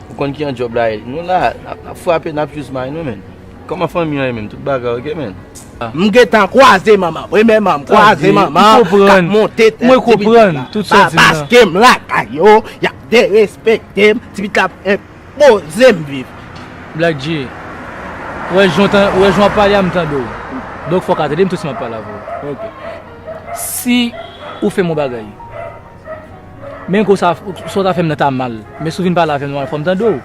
Ou konn kijan djòb la ye. Nou la, n ap, n ap frape, n ap jis may nou, men. Kòman fanmi an ye, men? Tout bagay oke, men? M gentan kwaze manman. Premyèman, m kwaze manman k ap monte tèt ti pitit la. Mwen konprann tout sa w di m nan. Paske m lakay yo, y ap derespekte m, ti pitit la ap enpoze m viv. Black G, ou wè jan w tan-, ou wè jan w ap pale a, m tande w. Donk, fò w ka tande m tou si m ap pale avè w. Ok. Si ou fè m yon bagay, men kou sa, sa w ta fè m nan ta mal. Men si w vin pale avè m nòmal, fò m tande w.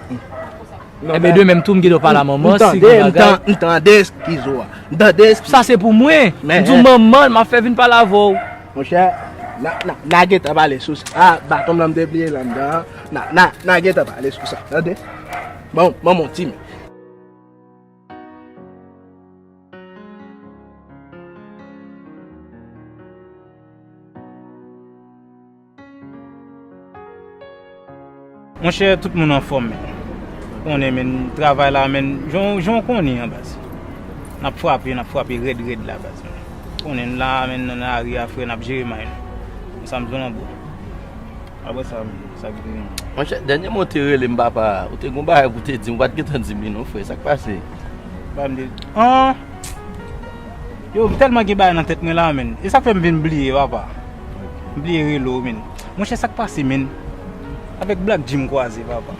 Enben, de menm tou, m gen dwa pale a manman, si gen bagay. M tande, m tande eskiz ou a. M tande eskiz. Sa se pou mwen. M di w manman, m ap fè vin pale avè w. Monchè, n a, n a, n a gentan pale sou sa. Ah, baton m lan m te bliye la anndan an. N a, n a, n a gentan pale sou sa, tande? Bon, manman w ti men. Monchè, tout moun anfòm, men. Konnen, men, travay la, men, jan, jan w konnen an, baz. N ap frape, n ap frape rèd, rèd la, baz, men. Konnen n la, men, nan lari a, frè, n ap jere may nou. Sa m di w lan, bro. Apre sa, men, sa ki te gen. Monchè, dènyèman w te rele m, papa, ou te gon bagay pou w te di m, ou pa t gentan di m li non, frè, sa k pase? Ba m di, an! Yo, m tèlman gen bagay nan tèt mwen la, men. E sa k fè m vin bliye, papa. M bliye rele w, men. Monchè, sa k pase, men? Avèk Black G m kwaze, papa.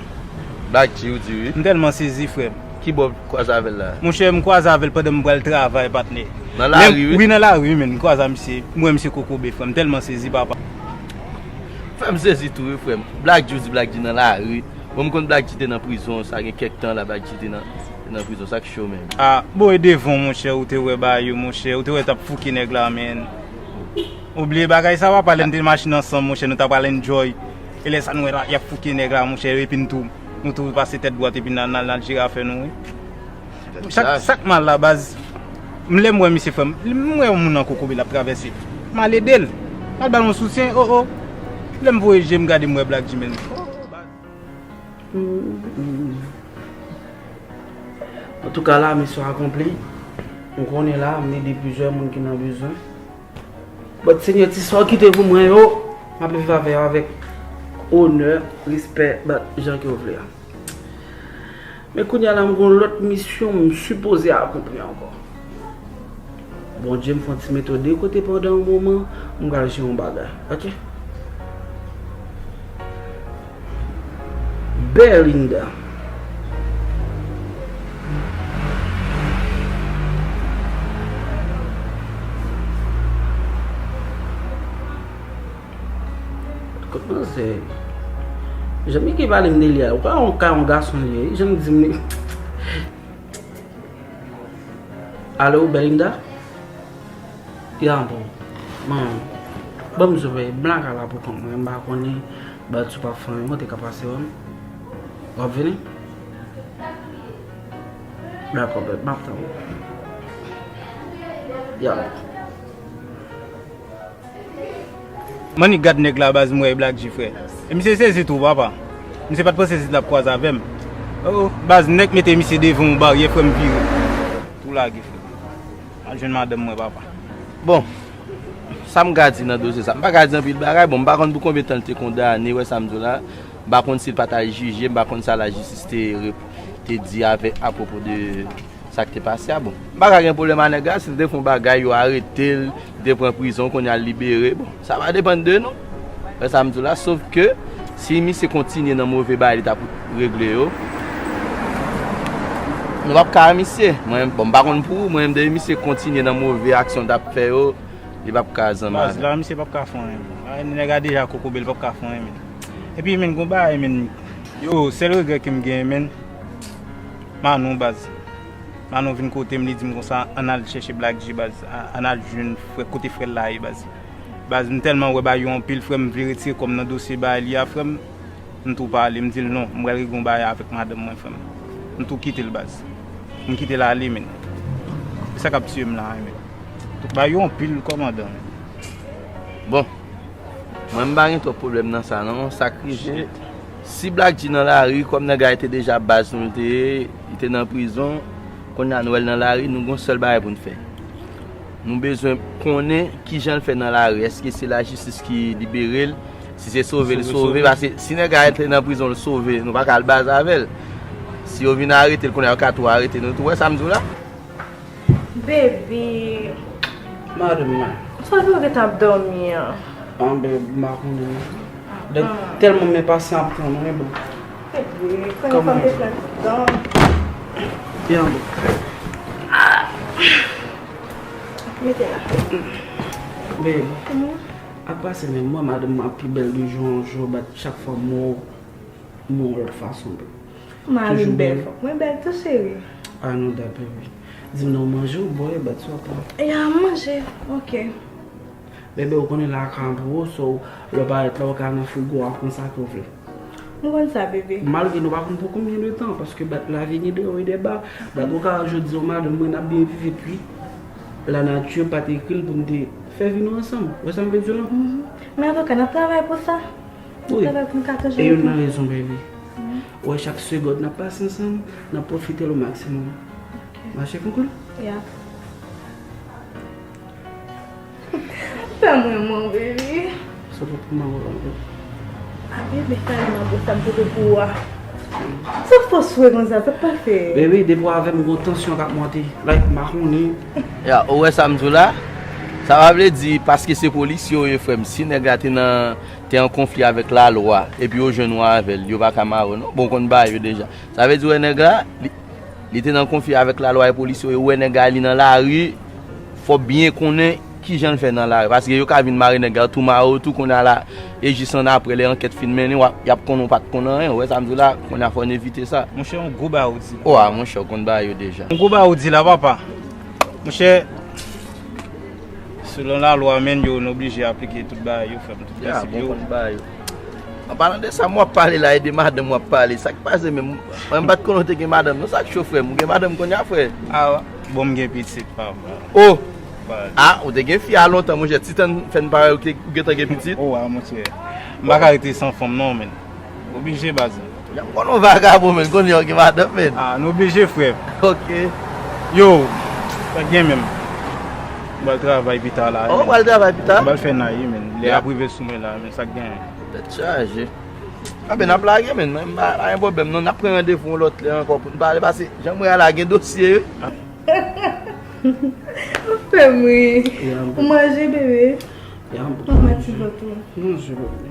Black G, ou di wi? M tèlman sezi, frè m. Ki bò w kwaze avè l la? Monchè, m kwaze avè l pandan m pral travay, patnè. Nan lari, wi? Wi, nan lari, wi, men. M kwaze a misye. M wè misye kokobe, frè m. M tèlman sezi, papa. Frè m sezi tou, wi, frè m. Black G, ou di Black G nan lari. Bon, m konn Black G te nan prizon, sa gen kèk tan la, Black G te nan, te nan prizon, sa k cho, men. Ah, bon, e devan w, monchè, ou te wè bagay yo, monchè, ou te wè t ap fouke nèg la, men. Ou bliye bagay sa, papa, lè n te mache ansanm, monchè, nou t ap al enjoy. E lè sa, nou wè la, y ap fouke nèg la, monchè, epi n tou, nou tou pase tèt dwat, epi n al, n al, n al jere afè nou, wi. Sa k, sa k mal la, baz, m, lè m wè misye, frè m, m wè yon moun nan kokobe, l ap travèse. M al ede l. M al ba l yon soutyen, oh, oh. Lè m voye je m gade, m wè Black G, men. Antouka, la misyon akonpli. M konnen la, m ede plizyè moun ki nan bezwen. But Senyè, ti sa w kite pou mwen yo, m ap viv avè yo avèk onè, respè, but jan ke w vle a. Men kounye a la, m gon lòt misyon m sipoze akonpli ankò. Bondye m fè yon ti mete w de kote pandan yon moman, m pral jere yon bagay, ok? Belinda. Kot manzè? Jan Miki pale m de li a, ou pa yon ka yon gason li ye, jan m di m li. Alo, Belinda? Ya, bon. Mwen, ban m sove, m lakay la pou kont mwen, m pa konnen, bat sou pa fanmi, mwen te ka pase wè m. W ap vini? Dakò, bèb, m ap tann ou. Ya. Mannik gad nèg la, baz, m wè e Black G, frè. E misye sezi tou, papa. Misye pa t panse se t ap kwaze avè m. Oh, oh, baz, nèg mete misye devan yon baryè, frè m vire. Tou lage, frè. Al jwenn madanm mwen, papa. Bon, sa m ka di nan dosye sa? M pa ka di anpil bagay. Bon, m pa konn pou konbyen tan l te kondane, wè sa m di w la. M pa konn si l pa t al jije, m pa konn sa lajistis te rep-, te di avèk, apwopo de sa k te pase a. Bon, m pa ka gen pwoblèm a nèg la, si l te fè yon bagay, yo arete l, li te pran prizon, kounye a l libere, bon, sa va depann de nou. Wè sa m di w la, sof ke si misye kontinye nan move bagay li t ap regle yo, nou p ap ka a misye. Mwen, bon, m pa konn pou ou, mwen menm, depi misye kontinye nan move aksyon l t ap fè yo, li p ap ka zanmi avè m. Baz, la, misye p ap ka fè anyen, men. Nèg la deja kokobe, li p ap ka fè anyen, men. Epi, men, gon bagay, men, yo, sèl regrè ke m genyen, men, Manou, baz. Manon vin kote m, li di m konsa, ann al chèche Black G, baz. A- Ann al jwenn frè, kote frè l la ye, baz. Baz, m tèlman wè bagay yo anpil, frè m, m vle retire kò m nan dosye bagay li a, frè m. M tou pale, m di l non, m pral regle yon bagay avèk madanm mwen, frè m. M tou kite l, baz. M kite l ale, men. Se sa k ap tiye m la, men. Tout bagay yo anpil, kòmandan, men. Bon, mwen m pa gen twòp pwoblèm nan sa non. Sa k rive, si Black G nan lari, kòm nèg la te deja baz nou l te ye, li te nan prizon, kounye a nou wè l nan lari, nou gon sèl bagay pou n fè. Nou bezwen konnen kijan l fè nan lari. Èske se lajistis ki libere l? Si se sove l sove, paske si nèg la te nan prizon l sove, nou pa ka al baz avè l. Si yo vin arete l, kounye a yo ka tou arete nou tou. Wè sa m di w la? Baby. Madanm mwen. Sa vle w gentan ap dòmi an? An, baby, m pa konnen. Dèk tèlman men pasyan ap pran mwen, bon. Baby, konnen fò m te pran ti tan. Byen, bon. Mete la. Baby. Ap pase men mwen, madanm mwen ap pi bèl de jou an jou, bat chak fwa m wè w, m wè w yon lòt fason, baby. Mari m bèl, fòk mwen bèl tou, cheri. I know that, baby. Di m non, w manje, w bwè, bat sou w ap pran. Ya, m manje. Ok. Bebe, ou konnen lakay an pou ou, so, lè w parèt la, ou ka nan frigo a, pran sa ke w vle. M konn sa, bebe. Malgre nou pa konn pou konbyen de tan, paske bat lavi gen de wo e de ba, bat ou ka jodi yon madanm mwen n ap byen viv epi lanati pa t ekri l pou n te fè vi nou ansanm. Wè sa m vle di w lan? Mhm. Men antouka, n ap travay pou sa. Wi. Travay pou n ka toujou. E youn nan rezon, baby. Ou wè, chak segond n ap pase ansanm, n ap pwofite l o maksimòm. Ok. Mache pou koul? Ya. Fè mwen renmen w, baby. Sa pa pou mwen, baby. A, bebe, fè mwen renmen sa m pote pou ou a. Sa fò swe konsa, sa pa fè. Baby, depi w avè m, gon tansyon k ap monte. Like, m pa konnen. Ya, ou wè sa m di w la? Sa pa vle di paske se polisye w ye, frè m. Si nèg la te nan te an konfli avèk lalwa, epi yo jwenn ou avè l, yo pa ka mare w non. Bon, w konn bagay yo deja. Sa vle di, wè nèg la, li, li te nan konfli avèk lalwa e polisye yo, wè nèg la, li nan lari, fò w byen konnen kijan l fè nan lari. Paske yo ka vin mare nèg la, tou mare w tou, kounye a la, e jis annapre, lè ankèt fin mennen, w ap, y ap konnen w pa t konn anyen. Ou wè sa m di w la, kounye a fò n evite sa. Monchè, yon gwo bagay ou di la. O a, monchè, w konn bagay yo deja. Yon gwo bagay ou di la, papa. Monchè, selon lalwa, men, yo, n oblije aplike tout bagay yo, frè m, tout prensip yo. An palan de sa, m w ap pale la, e de madanm w ap pale. Sa k pase menm? Mwen, m pa t konnen w te gen madanm non. Sa k cho, frè m? Ou gen madanm kounye a, frè? A, bon, m gen pitit, papa. O! A, ou te gen fi a lontan, monchè. Ti tan fè n parèy ou te, ou gentan gen pitit. O, a, monchè. M pa ka rete san fanm non, men. Oblije, baz. Jan m konnen w vagabon, men, kounye a w gen madanm, men. A, nou oblije, frè. Ok. Yo, sa k gen menm? M pral travay pita la. O, w pral travay pita? M pral fè nay wi, men. Lè y ap rive sou mwen la, men, sa k gen? Tèt chaje. A, ben, n ap lage, men. Mwen, m pa, pa gen pwoblèm, non. N ap pran randevou yon lòt lè ankò pou n pale, paske jan m wè a la, gen dosye, wi. Ou fè m ri. Ou manje, bebe? Ou manje ti vant ou? Manje, bebe.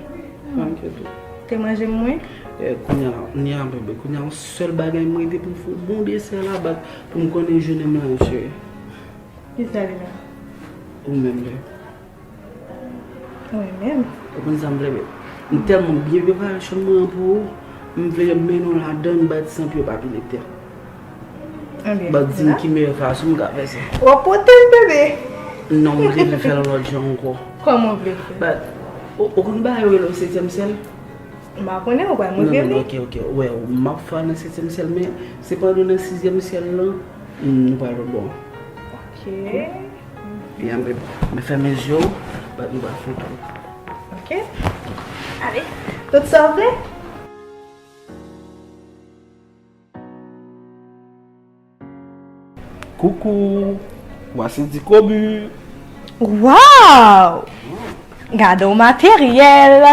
Manje tou. Te manje mwen? Eh, kounye a, kounye a, bebe, kounye a, yon sèl bagay mwen rete pou m fè yon bon desè la, bat, pou m konnen jounen m lan, cheri. Kisa li menm? Ou menm, bebe. Mwen menm? Ou konn sa m vle, bebe? M tèlman byen prepare chanm mwen an pou ou, m vle mennen w ladan l, bat san pye w pa pile tè. Ebyen, bat di m la ki meyè fason m ka fè sa. W ap pote m, bebe. Non, m te vle fè l yon lòt jan ankò. Kòman w vle fè? Bat, ou, ou konn bagay yo rele setyèm syèl? M pa konnen, ou pral montre m li. Non, non, ok, ok. Wè, m ap fè nan setyèm syèl, men se pandan w nan sizyèm syèl lan, nou pral lòt bò. Ok. Byen, bebe. Men fèmen je w, bat nou pral fè yon tou. Ok. Ale. Tout sa w vle? Coucou, voici dix cobu. Wow! Gade yon materyèl.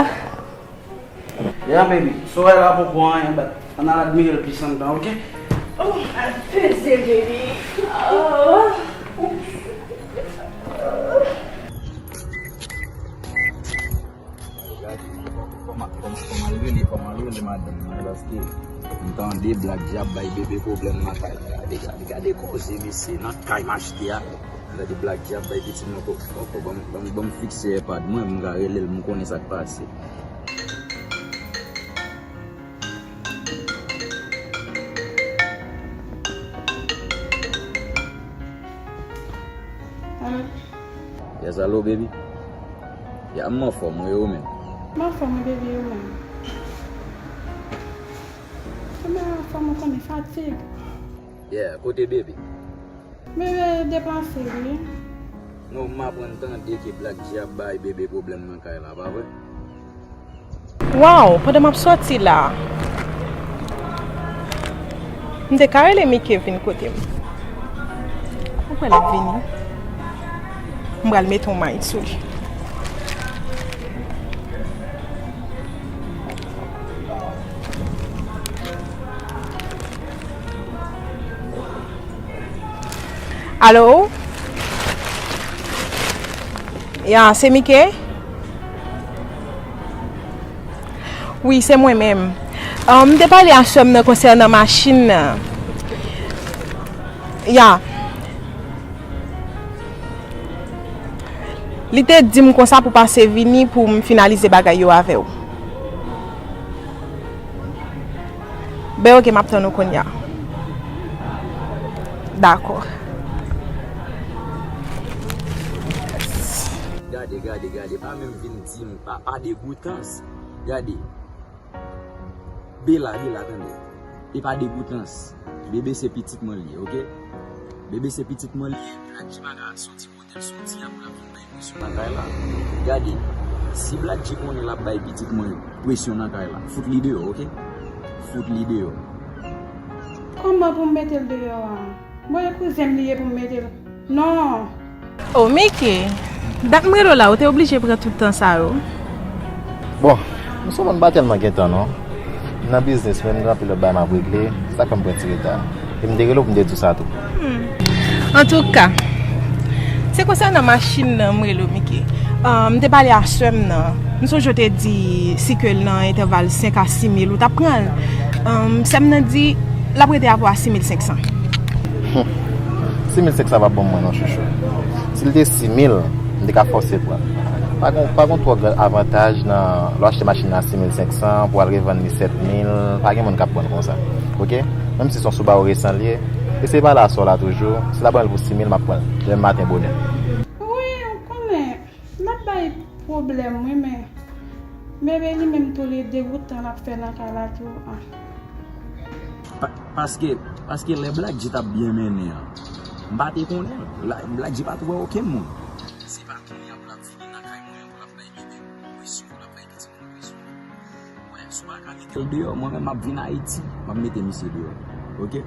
Yeah, baby. So, wè la poko anyen, but ann al admire l plis anndan, ok? Oh, al peze, baby. Oh. Gade, fò m, fò m, fò m al rele, fò m al rele madanm mwen, paske m tande Black G ap bay bebe pwoblèm nan kay la. Gade, gade, gade koze, mesye, nan kay m achte a. Gade Black G ap bay pitit mwen pwoblèm ankò. Ban m, ban m, ban m fikse AirPod mwen, m ka rele l, m konnen sa k pase. Yes, alo, baby. Ya, m anfòm, wi, ou menm? M anfòm, wi, baby, ou menm? Kòman anfòm ou konnen fatig? Yeah, kote baby? Bebe deplase, wi. Non, m aprann tande ke Black G ap bay bebe pwoblèm nan kay la, pa vre? Waw, pandan m ap sòti la, m te ka rele Mike vin kote m. Ou kwè l ap vini? M pral mete yon may sou li. Alo? Ya, se Mike? Wi, se mwen menm. Ah, m te pale a sè m nan konsènan machin nan. Ya. Li te di m konsa pou pase vini pou m finalize bagay yo avè w. Ben, oke, m ap tann ou kounye a. Dakò. Gade, gade, gade, pa menm vin di m pa, pa degoutans. Gade. Bela, Bela, tande. E pa degoutans. Bebe se pitit mwen li ye, oke? Bebe se pitit mwen li ye. Black G pa ka soti kote l soti a pou l ap vin bay presyon nan kay la. Gade, si Black G konnen l ap bay pitit mwen presyon nan kay la, fout li deyò, oke? Fout li deyò. Kòman pou m mete l deyò a? Bon, e kouzen m li ye pou m mete l. Non. Oh, Mike, dat m rele w la, ou te oblije pran tout tan sa yo? Bon, m souvan m pa tèlman gen tan, non. M nan biznis, men m gen anpil lòt bagay m ap regle, sa k fè m pran ti reta. E m te rele w pou m te di w sa tou. Hmm. Antouka, se konsènan machin nan m rele w, Mike. Ah, m te pale a sè m nan. M sonje w te di si ke l nan entèval senk a sis mil, ou t ap pran l. Ah, sè m nan di l ap rete avè w a sis mil senk san. Hmm. Sis mil senk san p ap bon pou mwen non, chouchou. Si l te sis mil, m te ka fòse pran l. Pa gon, pa gon twò gran avantaj nan lè w achte machin nan a sis mil senk san pou w al revann li sèt mil, pa gen moun k ap pran l konsa. Oke? Menm si se yon Subaru resan l ye, eseye pale a sè w la toujou. Si l ap pran l pou sis mil, m ap pran l demen maten bonè. Wi, ou konnen. L ap bay pwoblèm, wi, men bebe li menm tou li degoutan l ap fè nan kay la tou an. Pa, paske, paske lè Black G t ap byen mennen an, m pa te konnen l. La, Black G pa t wè okenn moun. Se pa kounye a pou l ap vini nan kay mwen pou l ap bay bebe presyon, pou l ap bay pitit mwen presyon. Wè, si w pa ka mete l deyò, mwen menm m ap vin Ayiti, m ap mete misye deyò. Oke?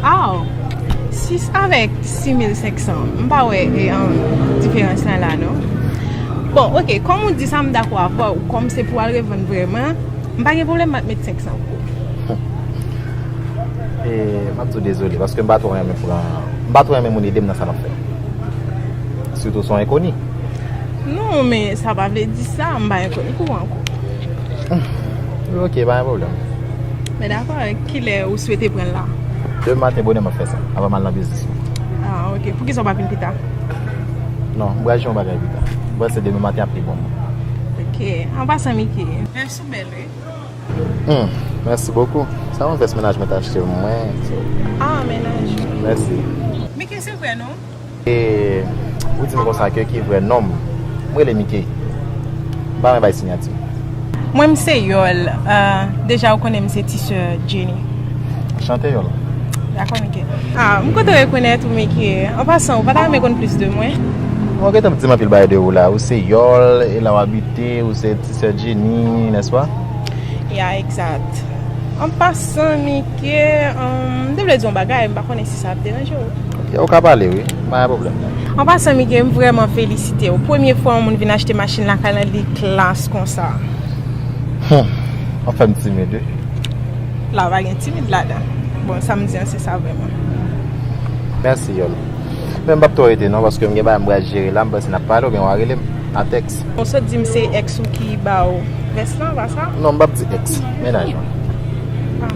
Aw, sis avèk sis mil senk san, m pa wè, e, an, diferans lan la, non. Bon, oke, kòm ou di sa, m dakò avè w. Kòm se pou al revann vrèman, m pa gen pwoblèm, m ap met senk san pou ou. E, m ap di w dezole, paske m pa twò renmen pran, m pa twò renmen moun ede m nan sa m ap fè. Sitou se yon enkoni. Non, men sa pa vle di sa, m pa enkoni pou ou ankò. Hmm. Oke, pa gen pwoblèm. Men dakò, kilè ou swete pran l la? Demen maten bonè m ap fè sa, avan m al nan biznis mwen. Ah, oke. Poukisa w pa vin pita? Non, m pral jere yon bagay pita. M panse demen maten ap pi bon pou mwen. Oke. An pasan, Mike, vès ou bèl, wi. Hmm, mèsi bokou. Sa yon vès mennaj mwen t achte mwen. Ah, mennaj ou. Mèsi. Mike, se vre, non? E ou di m konsa ke ki vrè non m. M rele Mike. M pa renmen bay siyati. Mwen, m se Yòl. Ah, deja, ou konnen m se ti sè Jenny. Anchante, Yòl. Dakò, Mike. Ah, m kontan rekonèt ou, Mike. An pasan, ou pa ta renmen konn plis de mwen? Bon, ou gentan di m anpil bagay de ou la. Ou se Yòl, e la w abite, ou se ti sè Jenny, nèspa? Ya, egzat. An pasan, Mike, um, m te vle di yon bagay, m pa konnen si sa ap deranje w. Ok, ou ka pale, wi. Pa gen pwoblèm, non. An pasan, Mike, m vrèman felisite w. Premye fwa yon moun vin achte machin lakay lan, li klas konsa. Hmm. Ou fè m timid, wi. La, pa gen timid ladan. Bon, sa m di an, se sa vrèman. Mèsi, Yòl. Men m p ap twò rete, non, paske m gen bagay m pral jere la, m panse n ap pale, oubyen w a rele m a tèks. Ou sot di m se èks ou ki ba w vès lan, pa sa? Non, m p ap di èks. Mennaj mwen. Ah.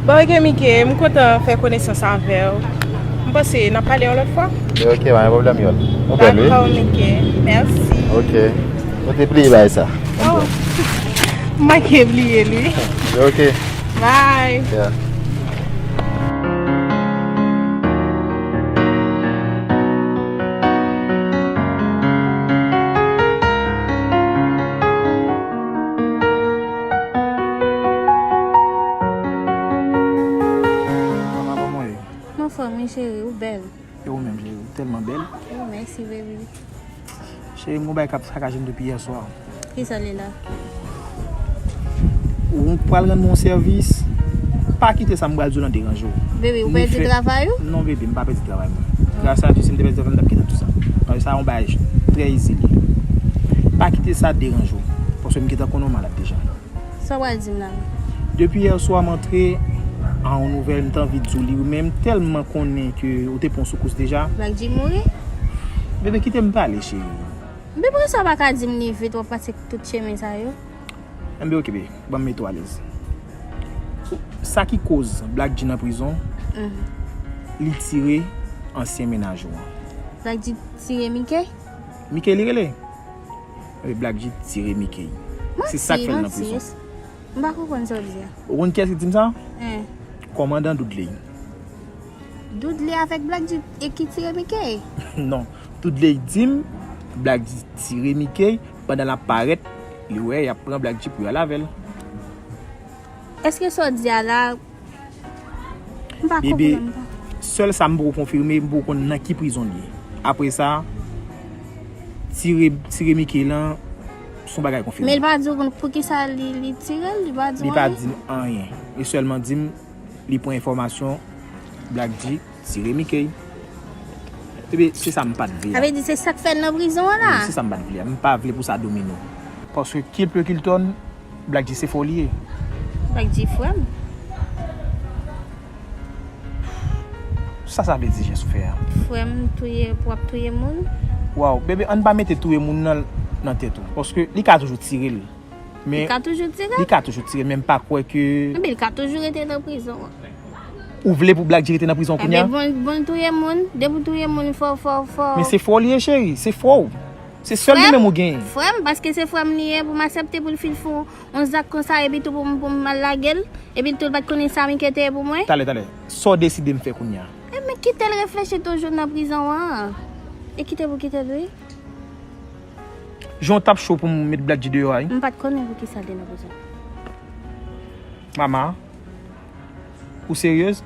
Bon, oke, Mike, m kontan fè konesans avè w. M panse n ap pale yon lòt fwa. Oke, pa gen pwoblèm, Yòl. Ou bèl, wi. Dakò, Mike. Mèsi. Oke. Ou te bliye bay sa. Oh. M manke bliye l, wi. Oke. Bye. Yeah. Tèlman bèl. Oh, mèsi, baby. Cheri, m gon bagay k ap sakaje m depi yè swa. Kisa li la? Ou pral rann mwen yon sèvis. Pa kite sa m pral di w lan deranje w. Baby, ou pèdi travay ou? Non, baby, m pa pèdi travay mwen. Gras a Dye, si m te pèdi travay m, m t ap kite tout sa. Paske sa yon bagay trè izi li. Pa kite sa deranje w. Paske m gentan konnen w malad deja. Sa w pral di m la? Depi yè swa m antre a yon nouvèl, m t anvi di w li, men m tèlman konnen ke ou te pran soukous deja. Black G mouri? Bebe, kite m pale, cheri. Men poukisa w pa ka di m li vit, w ap pase tout chemen sa yo? Enben, oke, bebe, ban m mete w alèz. Sa ki koz Black G nan prizon, li tire ansyen mennaj ou an. Black G tire Mickey? Mickey li rele? Black G tire Mickey. Se sa k fè l nan prizon. M pa konprann sa w di a. Ou konn kiyès ki di m sa? Hein. Kòmandan Dudley. Dudley avèk Black G e ki tire Mickey? Non. Dudley di m Black G tire Mickey pandan l ap parèt, li wè y ap pran Black G pou y al avè l. Èske sa w di a la? M pa konprann. Bebe, sèl sa m poko konfime, m poko konn nan ki prizon l ye. Apre sa, tire, tire Mickey lan, se yon bagay konfime. Men li pa di w poukisa li, li tire l, li pa di w anyen? Li pa di m anyen. Li sèlman di m li pran enfòmasyon Black G tire Mickey. Ebe, se sa m pa t vle a. Sa vle di se sa k fè l nan prizon an la? Wi, se sa m pa t vle a. M pa vle pou sa domine w. Paske kilpe kiltòn, Black G se fò li ye. Black G frè m. Sa sa vle di jès ou fè a? Frè m touye, pou w ap touye moun? Waw, bebe, ann pa mete touye moun nan nan tèt ou. Paske li ka toujou tire l. Men, li ka toujou tire l? Li ka toujou tire l, men m pa kwè ke. Ebyen, li ka toujou rete nan prizon an. Ou vle pou Black G rete nan prizon kounye a? Ebyen, bon, bon touye moun. Depi w touye moun, fò, fò, fò. Men se fò li ye, cheri. Se fò w. Se sèl li menm ou genyen. Frè m, paske se frè m li ye, pou m aksepte pou l fin fè yon zak konsa, epi tou pou m, pou m al lage l, epi tou l pa t konnen sa Mickey te ye pou mwen. Talè, talè. Sa w deside m fè kounye a? Ebyen, kite l reflechi toujou nan prizon an. E kite pou kite l, wi. Jan w t ap cho pou m met Black G deyò a, wi. M pa t konnen poukisa l te nan prizon. Mama, ou seryez?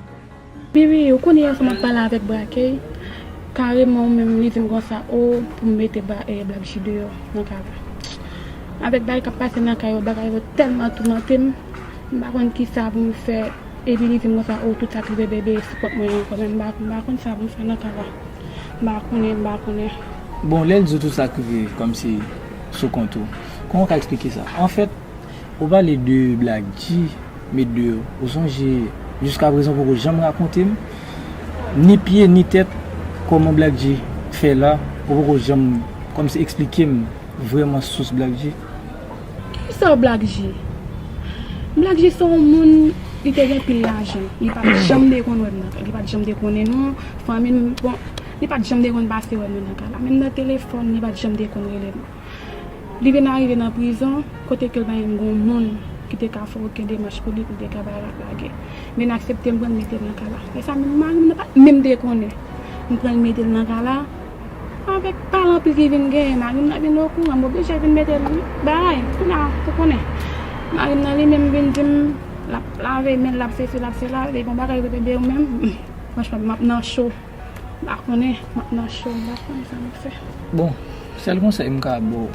Bibi, ou konnen yè swa m ap pale avèk Brakey. Kareman ou menm li di m konsa, o, pou m mete Black G deyò nan kay la. Avèk bagay k ap pase nan kay yo, bagay yo tèlman toumante m, m pa konn kisa pou m fè. Epi li di m konsa, o, tout sa k rive bebe, se kont mwen ankò, men m pa, m pa konn sa pou m fè nan kay la. M pa konnen, m pa konnen. Bon, lè l di w tout sa k rive kòmsi sou kont ou, kòman w ka eksplike sa? Anfèt, ou pale de Black G, met deyò. Ou sonje, jiskaprezan ou poko janm rakonte m, ni pye, ni tèt, kòman Black G fè la, ou poko janm kòmsi eksplike m vrèman sous Black G. Kisa Black G? Black G se yon moun, li te gen pil lajan. Li pa t janm te konn wè m nan kay. Li pa t janm te konnen nou, fanmi m, bon, li pa t janm te konn pase wè nou nan kay la. Menm nan telefòn, li pa t janm te konn rele nou. Li vin arive nan prizon, kote ke l pa menm gen yon moun ki te ka fè okenn demach pou li, pou l te ka bay l ap lage. Vin aksepte m pran l mete l nan kay la. E sa menm mari m nan pa t menm te konnen. M pran l mete l nan kay la. Avèk talan pil ki vin genyen, mari m nan vin okouran, m oblije vin mete l bay. Kounye a, ou konnen. Mari m nan li menm vin di m, l ap lave men l, l ap sesi, l ap sela, epi yon bagay rive bebe ou menm, franchman, m ap nan cho. M pa konnen, m ap nan cho, m pa konnen sa m ap fè. Bon, sèl konsèy m ka ba w.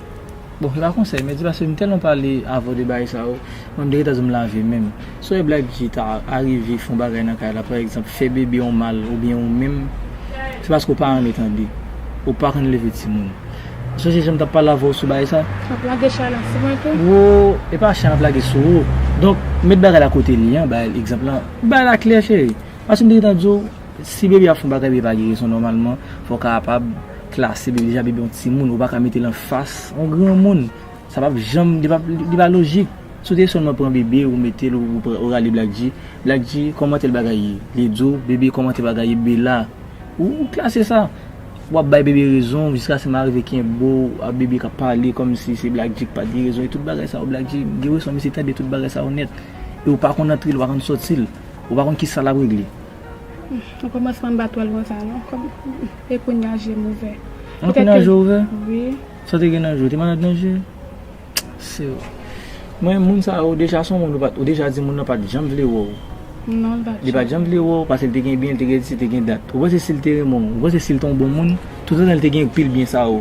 Bon, se pa konsèy, men se paske m tèlman pale avè w de bagay sa yo, mwen m te gentan di w m lave men m. Si w wè Black G ta arive fè yon bagay nan kay la, pa egzanp, fè bebe yon mal oubyen ou menm, se paske w pa renmen tande. Ou pa konn leve timoun. Ou sonje jan m t ap pale avè w sou bagay sa? M ap lage chay la sou mwen tou. Wo, e pa chay m ap lage sou ou. Donk, met bagay la kote li an, bay egzanp lan. Bay la klè, cheri. Paske m te gentan di w, si bebe ap fè yon bagay, bebe pa gen rezon nòmalman, fò w kapab klase bebe, deja bebe yon timoun, ou pa ka mete l anfas yon granmoun. Sa p ap janm, li p ap, li pa lojik. Si w te sèlman pran bebe, ou mete l, ou, ou, ou rale Black G, Black G, kòman tèl bagay ye? Li di w, bebe, kòman tèl bagay ye? Bebe la. Ou, ou klase sa. W ap bay bebe rezon, jiskaske m arive kenbe w, a bebe k ap pale kòmsi se Black G k pa t gen rezon, e tout bagay sa yo, Black G, gen rezon, misye tande tout bagay sa yo nèt. E ou pa konn antre l, ou pa konn sòti l. Ou pa konn kisa l ap regle. Nan kòmansman m pa t wè l konsa non. Kòm, e kounye a je m ouvè. An kounye a je w ouvè? Wi. Sa w te gen nan je w? Te malad nan je? Se w. Mwen, moun sa yo, deja se yon moun ou pa t, ou deja di moun nan pa t janm vle wè w. Non, li pa t janm vle wè w, paske l te gen byen, l te gen dis, li te gen dat. Ou panse si l te renmen w, ou panse si l te yon bon moun, toutotan l te gen pil byen sa yo,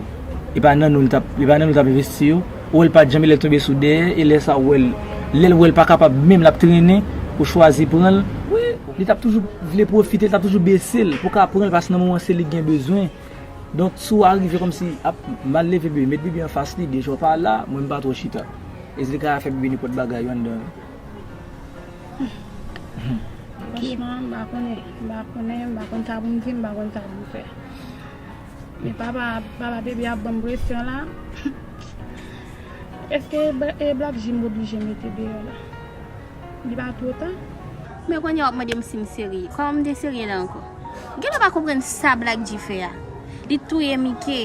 e pa nan nou l t ap, e pa nan nou l t ap envesti yo, ou wè l pa t janm, e lè l tonbe sou dèyè, e lè sa ou wè l, lè l wè l pa kapab menm, l ap trennen, ou chwazi pran l, wi, li t ap toujou vle pwofite, li t ap toujou bese l pou ka pran l, paske nan moman se li k gen bezwen. Donk, si w arive kòmsi ap mal leve bebe, met bebe anfas li, deja w pa la, mwen m pa twò chita. E Zilka fè bebe nenpòt bagay yo anndan. Franchman, m pa konnen, m pa konnen, m pa konn sa pou m di, m pa konn sa pou m fè. Men papa, papa bebe ap ban m presyon la. Èske Bla- e Black Jim oblije mete deyò la? Li pa twò ta? Men kounye a w ap mande m si m serye. Kòman m te serye la ankò? Genlè w pa konprann sa Black G fè a. Li touye Mike.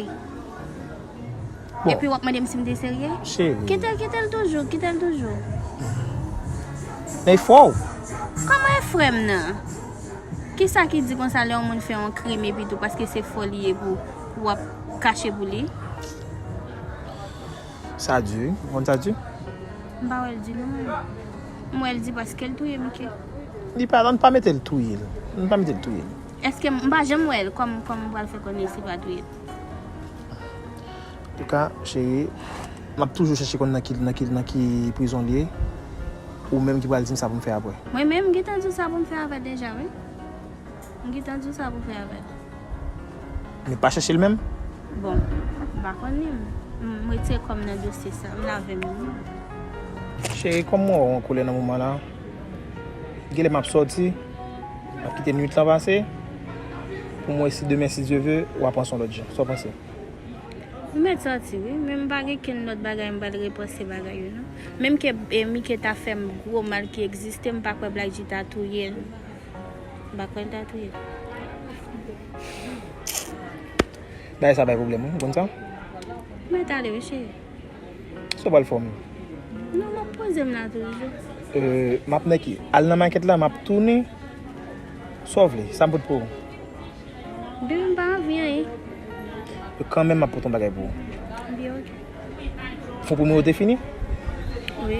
Bon. Epi w ap mande m si m te serye? Cheri. Kite l, kite l toujou, kite l toujou. Men fò w. Kòman e frè m nan? Kisa ki di konsa lè yon moun fè yon krim epi tou paske se fò li ye pou w ap kache pou li? Sa di, wi. Ou konn sa di? M pa wè l di non, mwen. M wè l di paske l touye Mike. Li pa, ann pa mete l touye l. Ann pa mete l touye l. Èske m, m pa janm wè l, kòman, kòman m pral fè konnen si l pa touye l? Antouka, cheri, m ap toujou chèche konn nan ki, nan ki, nan ki prizon l ye. Ou menm ki pral di m sa pou m fè apre. Mwen menm, m gentan di w sa pou m fè avè l deja, wi. M gentan di w sa pou fè avè l. Men pa chèche l menm? Bon, m pa konn li, m, m retire kò m nan dosye sa, m lave men m. Cheri, kòm mwen wè w an kolè nan moman la, genlè m ap sòti, m ap kite nwit lan pase, pou m wè si demen, si Dye ve, w a panse yon lòt jan. Sa w panse? M mèt sòti, wi, men m pa gen kenn lòt bagay m pral repanse bagay yo, non. Menm ke, e, Mike ta fè m gwo mal ki egziste, m pa kwè Black G ta touye l. M pa kwè l ta touye l. Bagay sa bay pwoblèm, wi, ou konn sa? Mèt ale, wi, cheri. Sa w pral fè w menm? Non, m ap poze m la toujou. Euh, m ap nan ki? Al nan makèt la, m ap tounen. Sa w vle? Sa m pot pou ou? Bebe, m pa anvi anyen. Yo kanmenm m ap pote yon bagay pou ou. Byen, ok. Konprime yo te fini? Wi.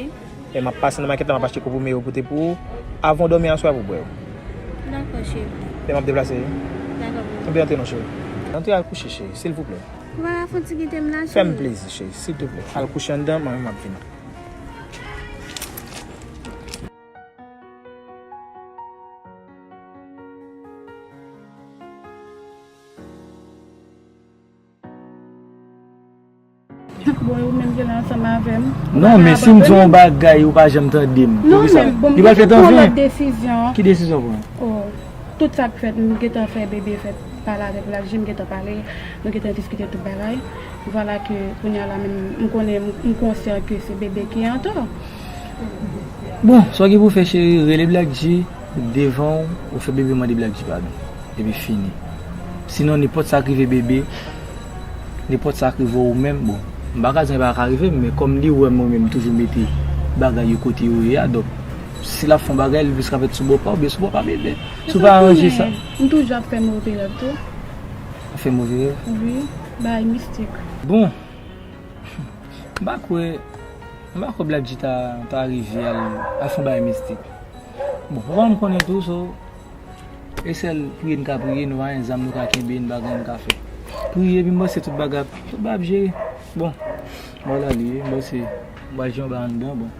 E m ap pase nan makèt la, m ap achte konprime yo pote pou ou. Avan w dòmi aswè a pou w bwè yo. Dakò, cheri. E m ap deplase, wi. Dakò, bebe. Antre, antre non, cheri. Antre al kouche, cheri, silvouplè. Ou pa ka fè yon ti kite m la, cheri? Fè m plezi, cheri, silvouplè. Al kouche anndan, mwen menm m ap vini. Bon, ou menm ki la ansanm avè m. Non, men si m di yon bagay, ou pa janm tande m. Non, men bon, m te pran lòt desizyon. Ki desizyon w pran? Oh, tout sa k fèt, m gentan fè bebe fèt pale avèk Black G, m gentan pale, nou gentan diskite tout bagay. Vwala ke kounye a la menm, m konnen, m, m konsyan ke se bebe ki antò. Bon, sa w gen pou w fè, cheri, rele Black G devan w, ou fè bebe mande Black G padon. Epi fini. Sinon, nenpòt sa k rive bebe, nenpòt sa k rive w menm, bon, m pa ka di anyen pa ka rive m, men kòm li wè mwen menm m toujou mete bagay yo kote yo ye a, donk, si l ap fè yon bagay, li plis ka fèt sou bò pa w oubyen sou bò pa bebe. Si w pa aranje sa. M toujou ap fè move rèv tou. Ou fè move rèv? Wi, bay mistik. Bon, m pa kwè, m pa kwè Black G ta, ta rive al, al fè yon bagay mistik. Bon, papa m konnen tou, so, e sèl priye n ka priye, nou pa gen zam nou ka kenbe, n pa gen anyen n ka fè. Priye, epi m panse tout bagay, tout bagay ap jere. Bon, m pral ale, m panse, m pral jwenn yon bagay anndan, bon.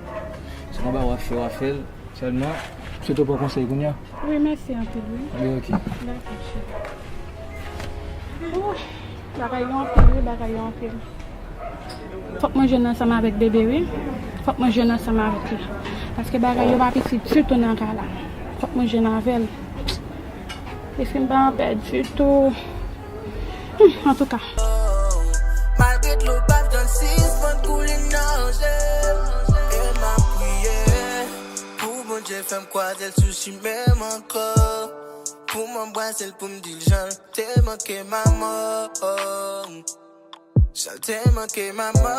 Se yon bagay w ap fè, w ap fè l. Sèlman, m swete w pran konsèy kounye a. Wi, mèsi anpil, wi. Wi, ok. Dakò, cheri. Ouh, bagay yo anpil, wi, bagay yo anpil. Fòk mwen jwenn ansanm avèk bebe, wi. Fòk mwen jwenn ansanm avèk li. Paske bagay yo pa piti ditou nan ka la. Fòk mwen jwenn avè l. Lespri m pa anpè ditou. Hmm, antouka. Malgre dlo p ap janm sispann koule nan je m, e m ap priye pou Bondye fè m kwaze l sou chimen m ankò, pou m anbrase l, pou m di l jan l te manke m amò. Jan l te manke m amò.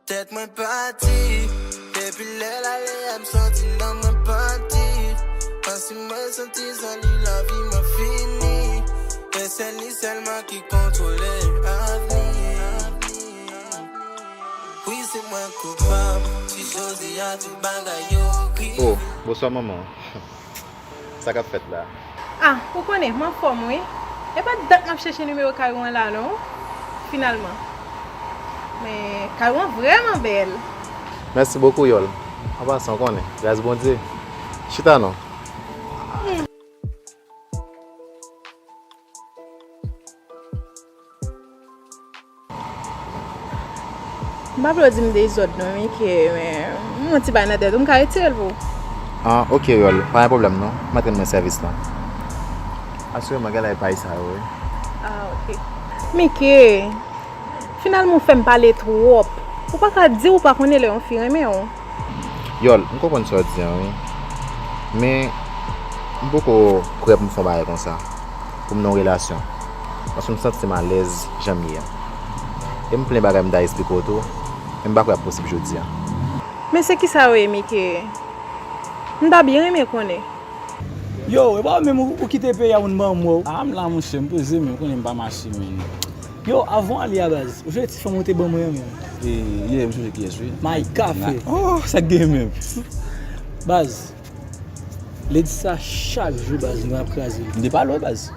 Tèt mwen pati. Depi lè l ale a, m santi nanm mwen pati. Panse mwen santi san li lavi mwen fini. E se li sèlman ki kontwole avni. Wi, Se mwen koupab, si Jozya tout bagay yo rive. Oh, bonswa manman. Sa k ap fèt la? Ah, ou konnen, m anfòm wi. E pa dat m ap chèche nimewo kay ou an la non, finalman. Men kay ou an vrèman bèl. Mèsi bokou Yòl. An pasan, ou konnen, gras Bondye. Chita non. Hmm. M pa vle w di m dezòd non, Mike, men m gon ti bagay nan tèt ou, m ka retire l pou ou. Ah, ok, Yòl, pa gen pwoblèm non. M antre nan sèvis lan. Asire mwen gen lè pay sa yo, wi. Ah, ok. Mike, finalman ou fè m pale twòp. Ou pa ka di ou pa konnen lè yon fi renmen w. Yòl, m konprann sa w di an, wi. Men, m poko prè pou m fè yon bagay konsa. Pou m nan yon relasyon. Paske m santi m alèz jan m ye a. E m plen bagay m ta esplike w tou, men m pa kwè ap posib jodi a. Men se kisa yo ye, Mike? M ta byen renmen konnen. Yo, e pa ou menm ou, ou kite peyi a pou n ban m wè w? Ah, m la, monchè, m poze, men ou konnen m pa mache, men. Yo, avan w ale a, baz, ou sonje ti fanm ou te ban mwen an, men? E, yeah, m sonje kiyès, wi. May kafe. Oh, sa k gen menm? Baz, lady sa chak jou, baz, nou ap kraze l. M te pale w, baz.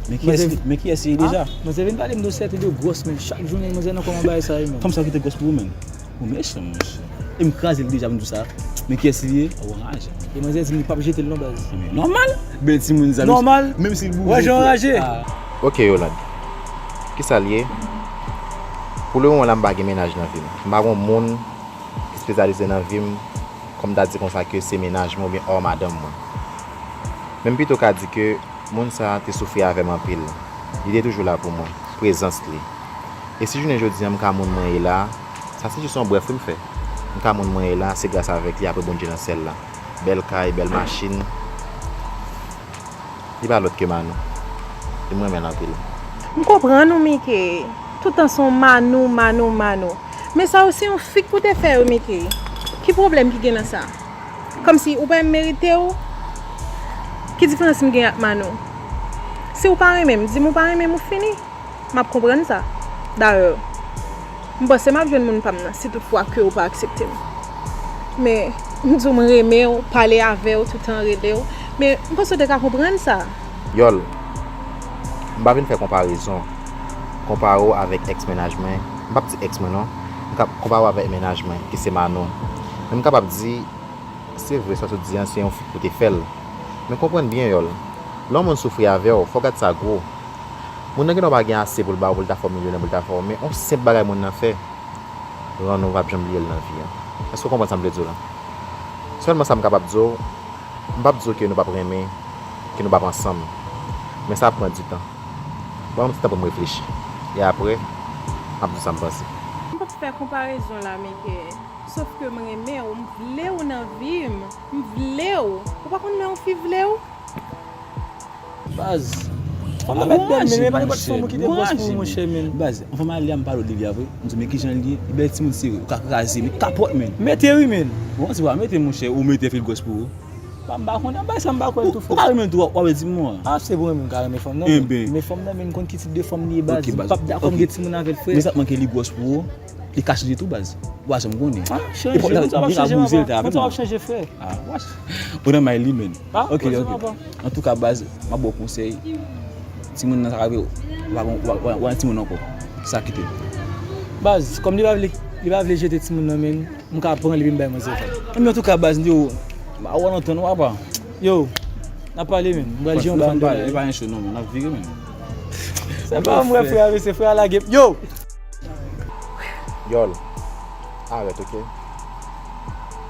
Men kiyès, men kiyès li ye deja? Manzè vin pale m de sèt e de gwòs, men chak jounen, manzè nan kòman bagay sa ye, men. Fanm sa ki te gwòs pou ou, men. Ou mechan, monchè. E m kraze l deja, m di w sa. Men kiyès li ye? Ou anraje. E manzè di m li p ap jete l non, baz. Men nòmal. Bèl timoun sa. Nòmal. Menm si l bouje. Wè, jan anraje. Ah. Ok, Yolande. Kisa l ye? Pou lemoman la, m pa gen mennaj nan vi m. M pa gen moun ki espesyalize nan vi m, kòm ta di konsa ke se mennaj mwen oubyen hors madanm mwen. Men m pito ka di ke moun sa a te soufri avè m anpil. Li te toujou la pou mwen. Prezans li. E si jounen jodi a m ka moun mwen ye la, sa se jis yon brèf wi m fè. M ka moun mwen ye la, se gras avèk li, apre Bondye nan syèl la. Bèl kay, bèl machin. Li pa lòt ke Manou. E m renmen l anpil. M konprann ou, Mike. Toutan se yon Manou, Manou, Manou. Men sa yo se yon fik pou te fè yo, Mike. Ki pwoblèm ki gen nan sa? Kòmsi ou pa merite w? Ki diferans m gen ak Manou? Si w pa renmen m, di m ou pa renmen m, ou fini. M ap konprann sa. Dayè, m panse m ap jwenn moun pa m nan, si tout fwa ke ou pa aksepte m. Men, m di w m renmen w, pale avè w, toutan rele w. Men, m panse w te ka konprann sa. Yòl, m pa vin fè konparezon. Konpare w avèk èks mennaj mwen. M p ap di èks mwen non. M ka konpare w avèk mennaj mwen, ki se Manou. Men m kapab di, se vre sa w sot di an, se yon fik pou te fè l. Men konprann byen, Yòl. Lè yon moun soufri avè w, fò w gad sa gwo. Moun nan genlè pa gen ase pou l ba w, pou l ta fè w milyonè, pou l ta fè w, men yon senp bagay moun nan fè, rann ou p ap janm bliye l nan vi a. Èske w konprann sa m vle di w la? Sèlman sa m kapab di w, m p ap di w ke nou p ap renmen, ke nou p ap ansanm. Men sa ap pran ditan. Ban m ti tan pou m reflechi. E apre, m ap di w sa m panse. M p ap fè konparezon la, Mike. Sòf ke m renmen w, m vle w nan vi m. M vle w. Ou pa konn lè yon fi vle w? Baz, fanm nan mèt bèl, men, men pa nenpòt fanm ou kite gwòs pou ou, monchè, men. Baz, yon fanm ale a, m pale w de li a vre. M di, men kijan li ye? Li bèl timoun sere, ou ka kraze, men kapòt, men. Mete wi, men. Bon, se pa mete, monchè, ou mete fè l gwòs pou ou. Ba, m pa konnen, bay sa m pa kwè l tou, frè. Ou pa renmen l tou, w ap di m, mwen. Ah, se pou renmen m ka renmen fanm nan, men. Men fanm nan, men, m konn ki tip de fanm li ye, baz. M p ap dakò m gen timoun avè l, frè. Men sa k manke li gwòs pou ou, li ka chanje tou, baz. Ou pa janm konnen. Ah, chanje, moun sa p ap chanje, papa. Moun sa p ap chanje, frè. Ah, wach. Ou nan may li, men. Ah, ok, ok. Antouka, baz, m ap ba w konsèy. Timoun nan sa ka rive, w pa gon, w pa, w pa, w pa gen timoun ankò. Sa kite l. Baz, kòm li pa vle, li pa vle jete timoun nan, men, m ka pran li, epi m bay manzè fè. Men antouka, baz, m di w, m pa wè lontan non, papa. Yo, n ap pale, men. M pral jwe yon bagay. Li pa gen cho non, men. N ap vire, men. Se pa mwen, frè, men se frè a lage. Yo! Yòl, arèt, ok?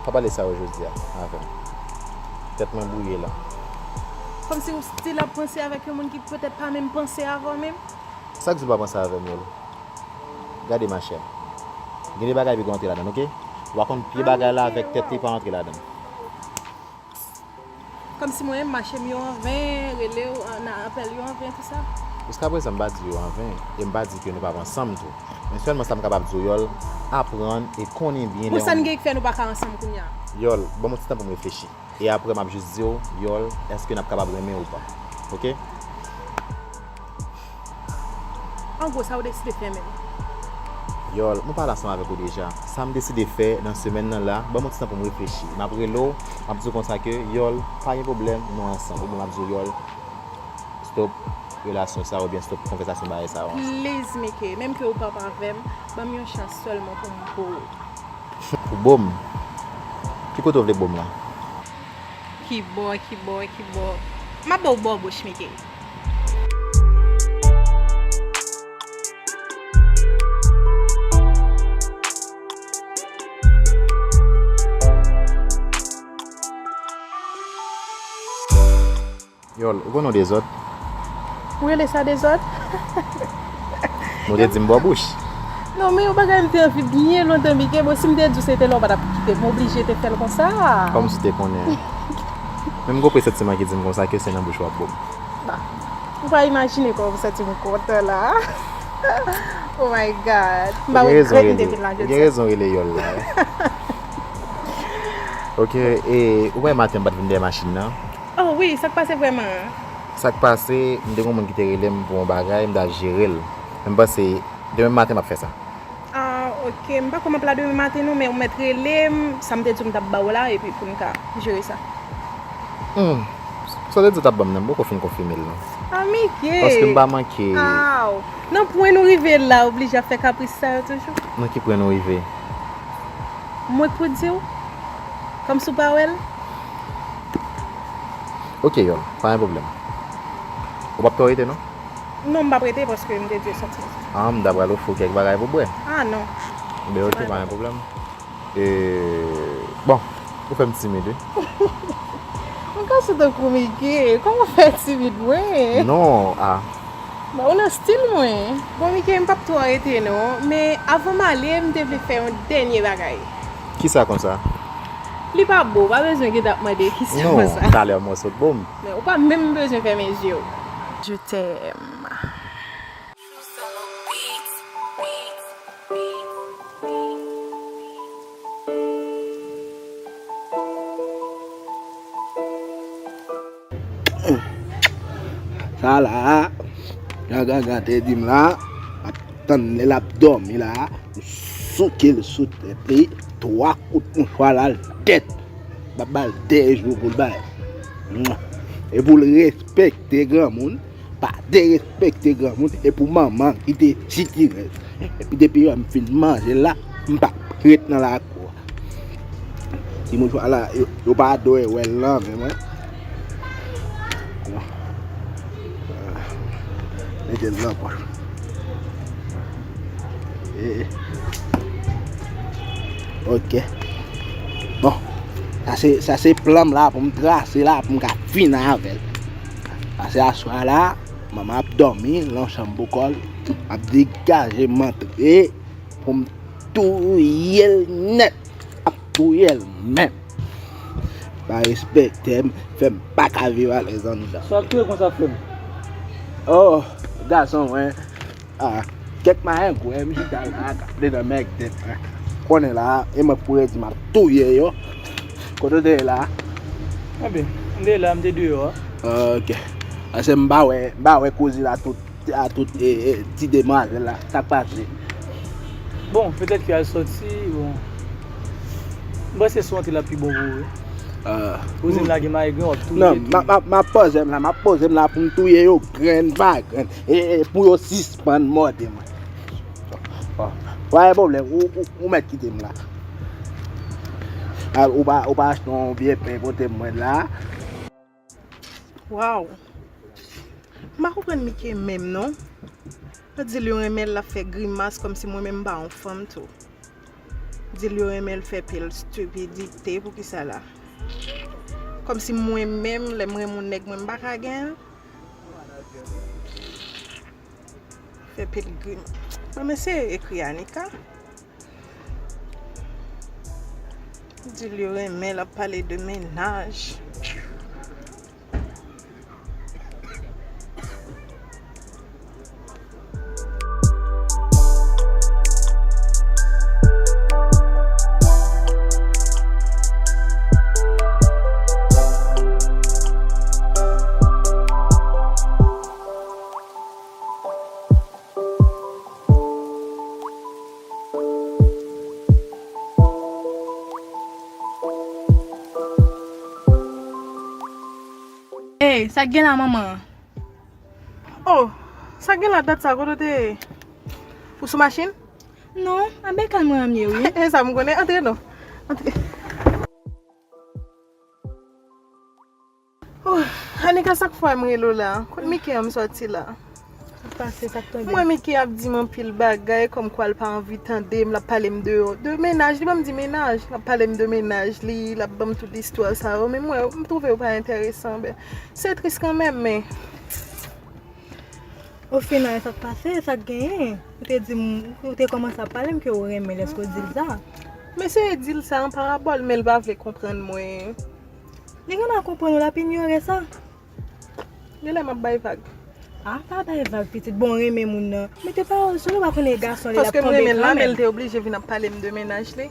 Pa pale sa yo jodi a avè m. Tèt mwen bwouye la. Kòmsi ou still ap panse avèk yon moun ki petèt pa menm panse avè w menm? Sa k di w pa panse avè m, Yòl? Gade, machè. Gen de bagay pi gon antre ladan l, ok? Ou pa konn pye bagay la avèk tèt li pa antre ladan l. Kòmsi mwen menm, mache m yo an ven, rele w, an, nan apèl yo an ven, tou sa. Jiskaprezan, m pa di yo an ven, e m pa di ke nou p ap ansanm tou. Men sèlman sa m kapab di w, Yòl, aprann e konnen byen lè yon... Pou sa n gen k fè nou pa ka ansanm kounye a? Yòl, ban m yon ti tan pou m reflechi. E apre, m ap jis di w, Yòl, èske n ap kapab renmen ou pa. Ok? An gwo, sa ou deside fè menm? Yòl, mwen pale ansanm avèk ou deja. Sa m deside fè nan semèn nan la, ban m yon ti tan pou m reflechi. M ap rele w, m ap di w konsa ke, Yòl, pa gen pwoblèm, nou ansanm. Oubyen m ap di w, Yòl, stop relasyon sa, oubyen stop konvèsasyon bagay sa yo ansanm. Please, Mickey, menm ke ou p ap avè m, ban m yon chans sèlman pou m bo w. Pou bo m? Ki kote w vle bo m la? Ki bò, ki bò, ki bò? M ap ba w bò bouch, Mickey. Yòl, ou konn yon dezòd? Ou rele sa dezòd? Nou te di m bò bouch. Non, men yon bagay m te anvi byen lontan, Mickey. Bon, si m te di w se te lè w pa t ap kite m, m oblije te fè l konsa. Kòmsi w te konnen. Men m konprann santiman ki di m konsa ke se nan bouch w ap bo m. Bah, ou pa imajine kòman m santi m kontan la. Oh my God. M pa regrèt m te vin la jodi a. Ou gen rezon rele Yòl la. Ok, e ou wè maten m pa t vin dèyè machin nan? Oh wi, sa k pase vrèman? Sa k pase, m te gen yon moun ki te rele m pou yon bagay, m t al jere l. Men m panse, demen maten m ap fè sa. Ah, ok, m pa kwè m ap la demen maten non, men ou mèt rele m, sa m te di w m t ap ba w la, epi pou n ka jere sa. Hmm, sa w te di w t ap ban m nan, m poko fin konfime l non. Ah, Mickey! Paske m pa manke. Aw! Nan pwen nou rive la, oblije ap fè kapris sa yo toujou. Nan ki pwen nou rive? Mwen k pou di w? Kòmsi w pa wè l? Ok, Yòl, pa gen pwoblèm. Ou p ap twò rete, non? Non, m p ap rete paske m te dwe sòti. Ah, m ta pral ofri w kèk bagay pou bwè. Ah, non. Ben, ok, pa gen pwoblèm. E, bon, ou fè m timid, wi. Mwen ka sou tankou Mickey. Kòman w fè timid, mwen? Non, ah. Bon, ou nan stil mwen. Bon, Mickey, m p ap twò rete non, men avan m ale, m te vle fè yon dènye bagay. Kisa konsa? Li pa bo, ou pa bezwen gentan ap mande kisa konsa. Non, talè mwen sot bo m. Men ou pa menm bezwen fèmen je w. Je t'aime. Sa la, jan Gangan te di m la, m ap tann lè l ap dòmi la, m souke l sou tèt li, twa kout mouchwa la l dèd. M ap ba l de jou pou l bay. E pou l respekte granmoun, pa derespekte granmoun, e pou manman ki te sitirèz. Epi depi lè m fin manje l la, m p ap ret nan lakou a. Ti mouchwa la, yo, yo pa dwe wè l nan men mwen. Bon. Mete l nan pòch. E, ok. Bon. Sa se, sa se plan m la pou m trase la, pou m ka fini avè l. Pase aswè a la, manman ap dòmi nan chanm pou kò l. M ap degaje m antre pou m touye l nèt. M ap touye l menm. Pa respekte m, fè m pa ka viv alèz anndan. Sa w ap touye konsa, frè m? Oh, gason mwen. Ah, kèk mayengwen, m chita la, k ap dedan mèg tèt mwen. Konnen la, e mwen pou redi m ap touye yo. Kote w te ye la? Enben, m te la, m te deyò a. Ah, ok. Pase m pa wè, m pa wè kouzin la tout, a tout, e, e, ti demwazèl la. Sa k pase? Bon, petèt ke al sòti, bon. M panse si w antre la pi bon pou ou, wi. Ah. Kouzin la gen mayengwen, w ap touye. Non, m ap, m ap, m ap poze m la, m ap poze m la pou m touye yo grenn pa grenn. E, e, pou yo sispann mòde mwen. Bon, pa gen pwoblèm, ou, ou, ou mèt kite m la. A, ou pa, ou pa achte yon vye pen pote mwen la? Waw! M pa konprann Mickey menm non. Yo di l yo renmen l, l ap fè grimas kòmsi mwen menm m pa yon fanm tou. Di l yo renmen l fè pil stipidite, poukisa la? Kòmsi mwen menm, lè m renmen yon nèg, mwen m pa ka gen l? Fè pil grim. Bon, men se ekri Anika. Di l yo renmen l ap pale de mennaj. Hey, sa k gen la, manman? Oh, sa k gen la dat sa, kote w te ye? Ou sou machin? Non, a Bèkal mwen an m ye, wi. E sa m konnen, antre non. Antre. Oh, Anika, sa k fè m rele w la? Kot Miki an m sòti la? Sa k pase, sa k tonbe? Mwen, Miki ap di m anpil bagay, kòmkwa l pa anvi tande m, l ap pale m de, de mennaj li, ban m di mennaj, l ap pale m de mennaj li, l ap ban m tout istwa sa yo, men mwen, m twouve yo pa enteresan, ben, se tris kanmenm, men. Ofinal, sa k pase, sa k genyen? Ou te di m, ou te kòmanse ap pale m ke ou renmen l, èske w di l sa? M eseye di l sa an parabòl, men l pa vle konprann mwen. Li genlè konprann ou, l ap inyore sa. Genlè m ap bay vag. Ah, pa bay vag, pitit. Bon, renmen moun nan. Mete pawòl sou li, ou pa konnen gason li, l ap tonbe kanmenm. Paske m renmen l la, men l te oblije vin ap pale m de mennaj li.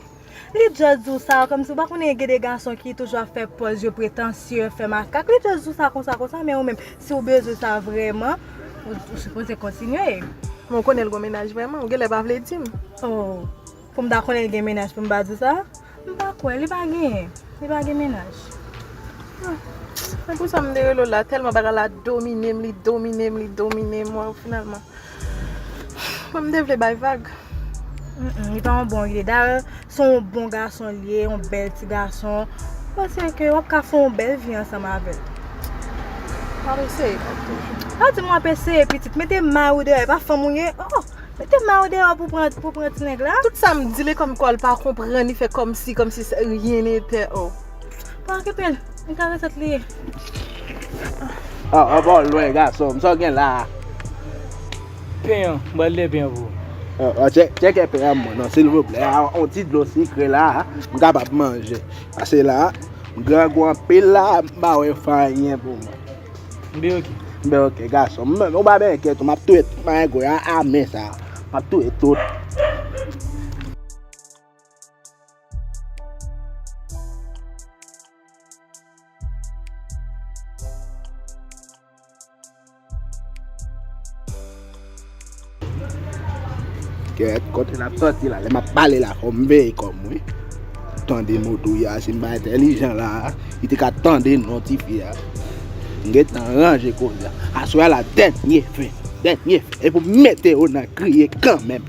Li just di w sa, kòmsi ou pa konnen gen de gason ki toujou ap fè pòz yo pretansye, fè makak. Li just di w sa konsa, konsa, men ou menm, si w bezwen sa vrèman, ou, ou sipoze kontinye. Men w konnen l gon mennaj vrèman, ou genlè pa vle di m. Oh, pou m ta konnen l gen mennaj pou m pa di w sa? M pa kwè, li pa genyen. Li pa gen mennaj. Ah, se pou sa m te rele w la, tèlman bagay la domine m, li domine m, li domine m, wè, finalman. Mwen, m te vle bay vag. Mm, mm, li pa yon bon ide. Dayè, se yon bon gason li ye, yon bèl ti gason. Mwen panse ke w ap ka fè yon bèl vi ansanm avè l. M ap eseye, m ap toujou. Pa di m w ap eseye, pitit. Mete may ou deyò, e pa fanm ou ye. Oh, mete may ou deyò pou pran, pou pran ti nèg la. Tout sa m di li kòmkwa l pa konprann, li fè kòmsi, kòmsi rien n'était, oh. Pa okipe l, li ka resèt li ye. Ah, ah, bon, lwen, gason m, sa w gen la a? Pen an, m pral de pen an pou ou. Ah, ah, tchè-, tcheke pen an mwen, non, silvouplè. Ah, yon ti dlo sikre la a, m kapab manje. Pase la a, m grangou anpil la a, m pa wè fanyen pou mwen. M byen oke. M byen oke, gason m, ou pa byen enkyèt ou, m ap touye tout manyen gwo a, a men sa a. M ap touye tout. Kèt, kote n ap sòti la, lè m ap pale la, fò m veye kò m, wi. Tande mo tou ya, si m pa entèlijan la, li te ka tande non tifi a. M gentan ranje koze a. Aswè a la, dènye fen, dènye fen. E pou m mete yo nan griye kanmenm.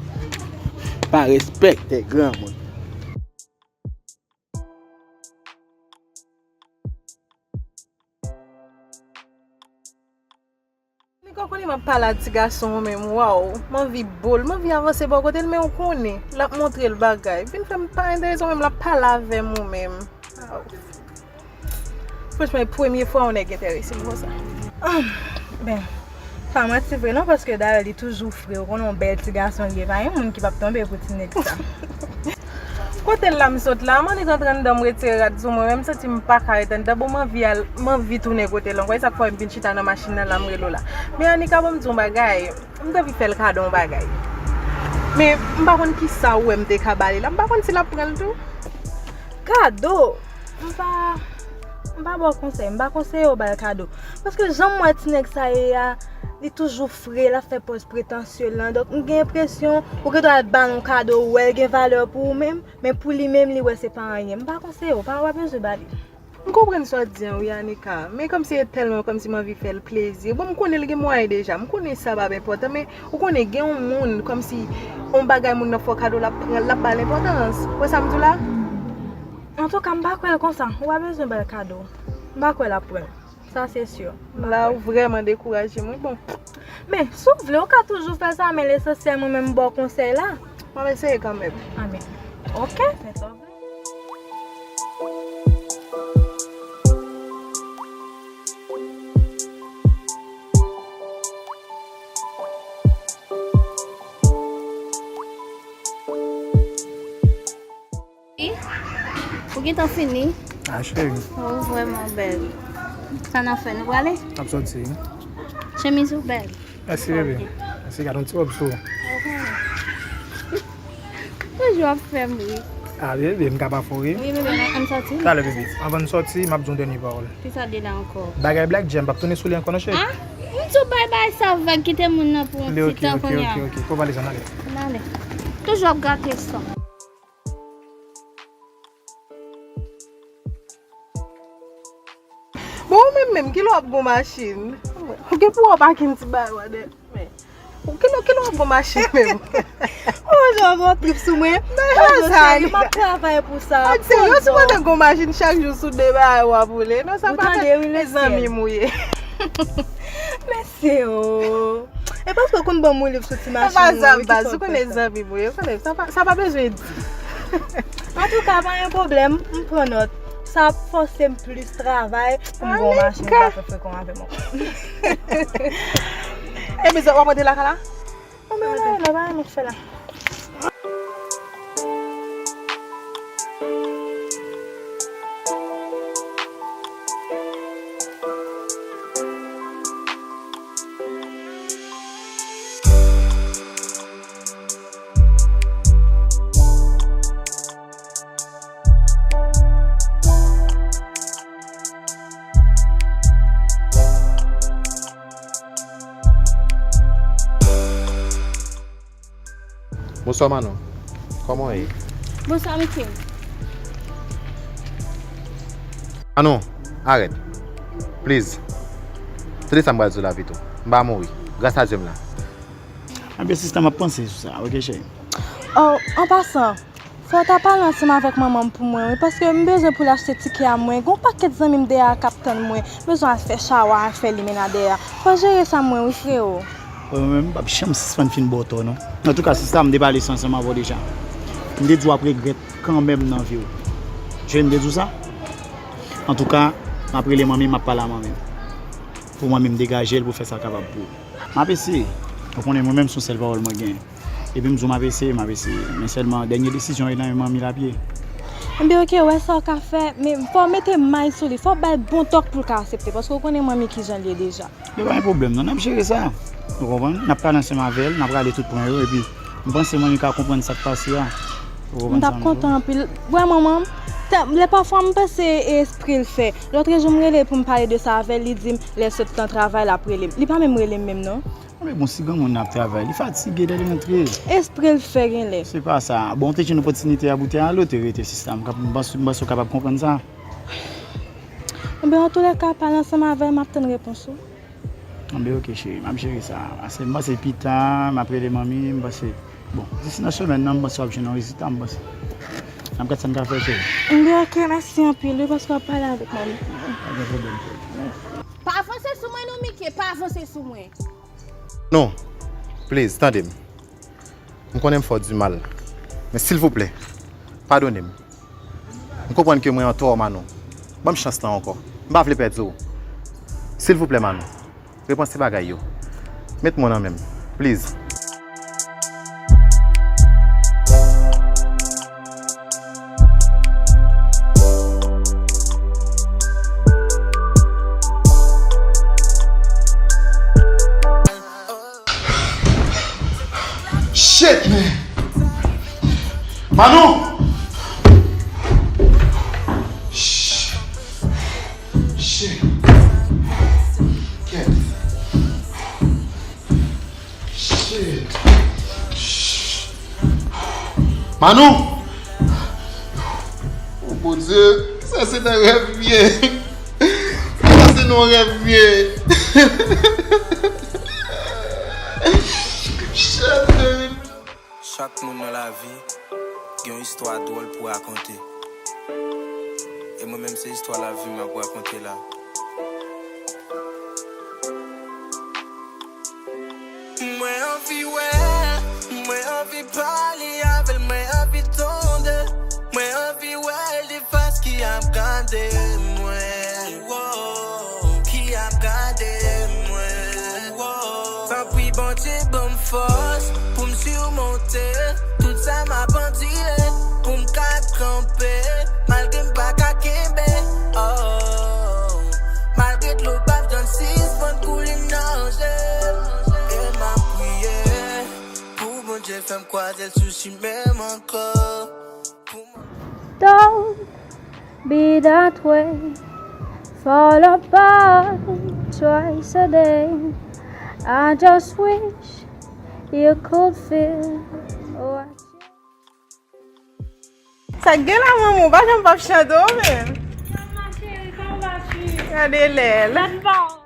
Pa respekte granmoun. Anika, w konnen m ap pale a ti gason an menm, waw, m anvi bo l, m anvi avanse bò kote l, men w konnen, l ap montre l bagay. Vin fè m pa enterese w menm, l ap pale avè m ou menm. Waw. Franchman, e premye fwa yon nèg enterese m konsa. Ah, ben, pa manti vre non, paske dayè li toujou fre, ou konnen yon bèl ti gason li ye, pa gen moun ki p ap tonbe pou ti nèg sa. Kote l la m sot la, mannik antre anndan m retire rad sou mwen, men m santi m pa ka ret anndan, bon, m anvi al, m anvi tounen kote l ankò, e sa k fè m vin chita nan machin nan la, m rele w la. Men Anika, ban m di w yon bagay, m t anvi fè l kado yon bagay. Men m pa konn kisa ou wè m te ka ba li la, m pa konn si l ap pran l tou. Kado? M pa, m pa ba w konsèy, m pa konseye w ba l kado. Paske jan m wè ti nèg sa ye a, li toujou fre, l ap fè pòz pretansye lan. Donk, m gen enpresyon, ou gen dwa al ba l yon kado, ou wè l gen valè pou ou menm, men pou li menm, li wè se pa anyen. M pa konseye w, pa, w pa bezwen ba li. M konprann sa w di an wi, Anika, men kòmsi e tèlman kòmsi m anvi fè l plezi. Bon, m konnen l gen mwayen deja, m konnen sa p ap enpòtan, men ou konnen gen yon moun, kòmsi yon bagay moun nan fè w kado, l ap pran l, l ap ba l enpòtans. Ou wè sa m di w la? Antouka, m pa kwè l konsa. Ou pa bezwen ba l kado. M pa kwè l ap pran l. Sa se si. La, ou vrèman dekouraje m, wi, bon. Men, si w vle, ou ka toujou fè sa, men lesansyèl, mwen menm, m ba w konsèy la. M ap eseye kanmenm. Anben. Oke, fè sa w vle. Ou gentan fini? Ah, cheri. Oh, ou vrèman bèl. Sa n ap fè, nou prale? N ap sòti. Chemiz ou bèl. Mèsi, bebe. Mèsi, gade yon ti wòb sou ou. Toujou ap fè m ri. Ah, bebe, m ka pa fè w ri? Wi, bebe, ann sòti. Talè, bebe. Anvan n sòti, m ap di yon dènye pawòl. Kisa de la ankò? Bagay Black J, m p ap tounen sou li ankò non, cheri. Ah? M di w bay bay sa vag, kite moun nan pou yon ti tan kounye a. Ok, ok, ok, ok. Pran valiz la, n ale. N ale. Toujou ap gate sa. Bon, ou menm, Menm, kilè w ap gon machin? Ou gen pou w pa gen ti bagay w a dèyè. Men, kilè, kilè w ap gon machin menm? Ou jan gon trip sou mwen. Mwen, cheri, m ap travay pou sa. Ak serye, ou sipoze gon machin chak jou sou de bagay w ap woule. Non, sa pa fèt. Mezanmi m ou ye. Mèsi o. E paske w konn ban m woule sou ti machin mwen, wi, ki fè w fè sa. Ou konnen zanmi mwen, ou konnen, sa pa, sa pa bezwen di. Antouka, pa gen pwoblèm, m pran nòt. Sa ap fòse m plis travay pou m gon machin, m ka fè frekan avè m ankò. Epi, w ap rantre lakay la? Mwen pa renmen, pa renmen fè la. Bonswa, Manon. Kòman w ye? Bonswa, Michel. Manon, arèt. Please. Tande sa m pral di w la pito. M pa mouri. Gras a Dye m la. Anben, sista, m ap panse sou sa, oke, cheri? Oh, an pasan, fò w ta pale ansanm avèk manman m pou mwen, wi, paske m bezwen pou l achte tikè a mwen. Gon pakèt zanmi m dèyè a k ap tann mwen. M bezwen al fè chawa, al fè limena dèyè a. Fò w jere sa mwen, wi, frewo. Mwen menm, m p ap janm sispann fin ba w tò, non. Antouka, sista, m te pale sa ansanm avè w deja. M te di w ap regrèt kanmenm nan vi w. Cheri, m te di w sa? Antouka, m ap rele manmi m, m ap pale a manmi m. Pou manmi m degaje l, pou fè sa kapab pou ou. M ap eseye. Ou konnen mwen menm se yon sèl pawòl mwen genyen. Epi m di w m ap eseye, m ap eseye. Men sèlman dènye desizyon yo nan men manmi l ap ye. Enben oke, wè sa w ka fè, men fò w mete may sou li, fò w ba l bon tòk pou l ka aksepte, paske w konnen manmi kijan l ye deja. Yo pa gen pwoblèm non, n ap jere sa. Ou konprann? N ap pale ansanm avè l, n ap rale tout pwen yo, epi m panse manmi ka konprann sa k pase a. Ou konprann sa m di w? M t ap kontan anpil. Wè manman m, lè pafwa m panse e espre l fè. Lòtrejou m rele pou m pale de sa avè l, li di m lè l sot nan travay l ap rele m. Li pa menm rele m menm non. Anben bon, si granmoun nan ap travay, li fatige lè l rantre. Espre l fè genlè. Se pa sa. Bon, w te jwenn opòtinite a pou w te ale, w te rete, sista. M panse w kapab konprann sa. Enben, antoulèka, pale ansanm avè l, m ap tann repons ou. Anben, oke, cheri, m ap jere sa. Ase, m panse pita, m ap rele manmi, m panse, bon, disi nan semèn nan, m panse w ap jwenn yon rezilta, m panse. N ap gad sa n ka fè, cheri. Enben, oke, mèsi anpil, wi, paske w ap pale avèk manmi. Pa gen pwoblèm, cheri. Pa vanse sou mwen non, Mike, pa vanse sou mwen. Non, please, tande m. M konnen m fè w di mal. Men silvouplè, padone m. M konprann ke mwen antò, Manon. Ban m chans lan ankò. M pa vle pèdi w. Silvouplè, Manon. Repanse bagay yo. Met mwen nan men m. Please. Shit, man! Manon! Shh. Shit. Kèt. Shit. Shh. Manon! Oh, Bondye, sa se nan rèv m ye. Sa se nan rèv m ye. Shit, man. Chak moun nan lavi gen yon istwa dwòl pou rakonte. E mwen menm se istwa lavi m ap rakonte la. Mwen anvi wè l, mwen anvi pale avè l, mwen anvi tande, mwen anvi wè l de fas ki ap gade mwen, ki ap gade mwen. Tanpri Bondye ban m fòs pou m simonte tout sa m ap andire, pou m ka kanpe malgre m pa ka kenbe. Oh, malgre dlo p ap janm sispann koule nan je m. E m ap priye pou Bondye fè m kwaze l sou chimen m ankò. Don't be that way. Fall apart twice a day. I just wish you could feel what you... Sa k gen la, manman, ou pa janm p ap chante w menm. Kòman, ma chérie, comment vas-tu? Gade lè l. Gad pa w.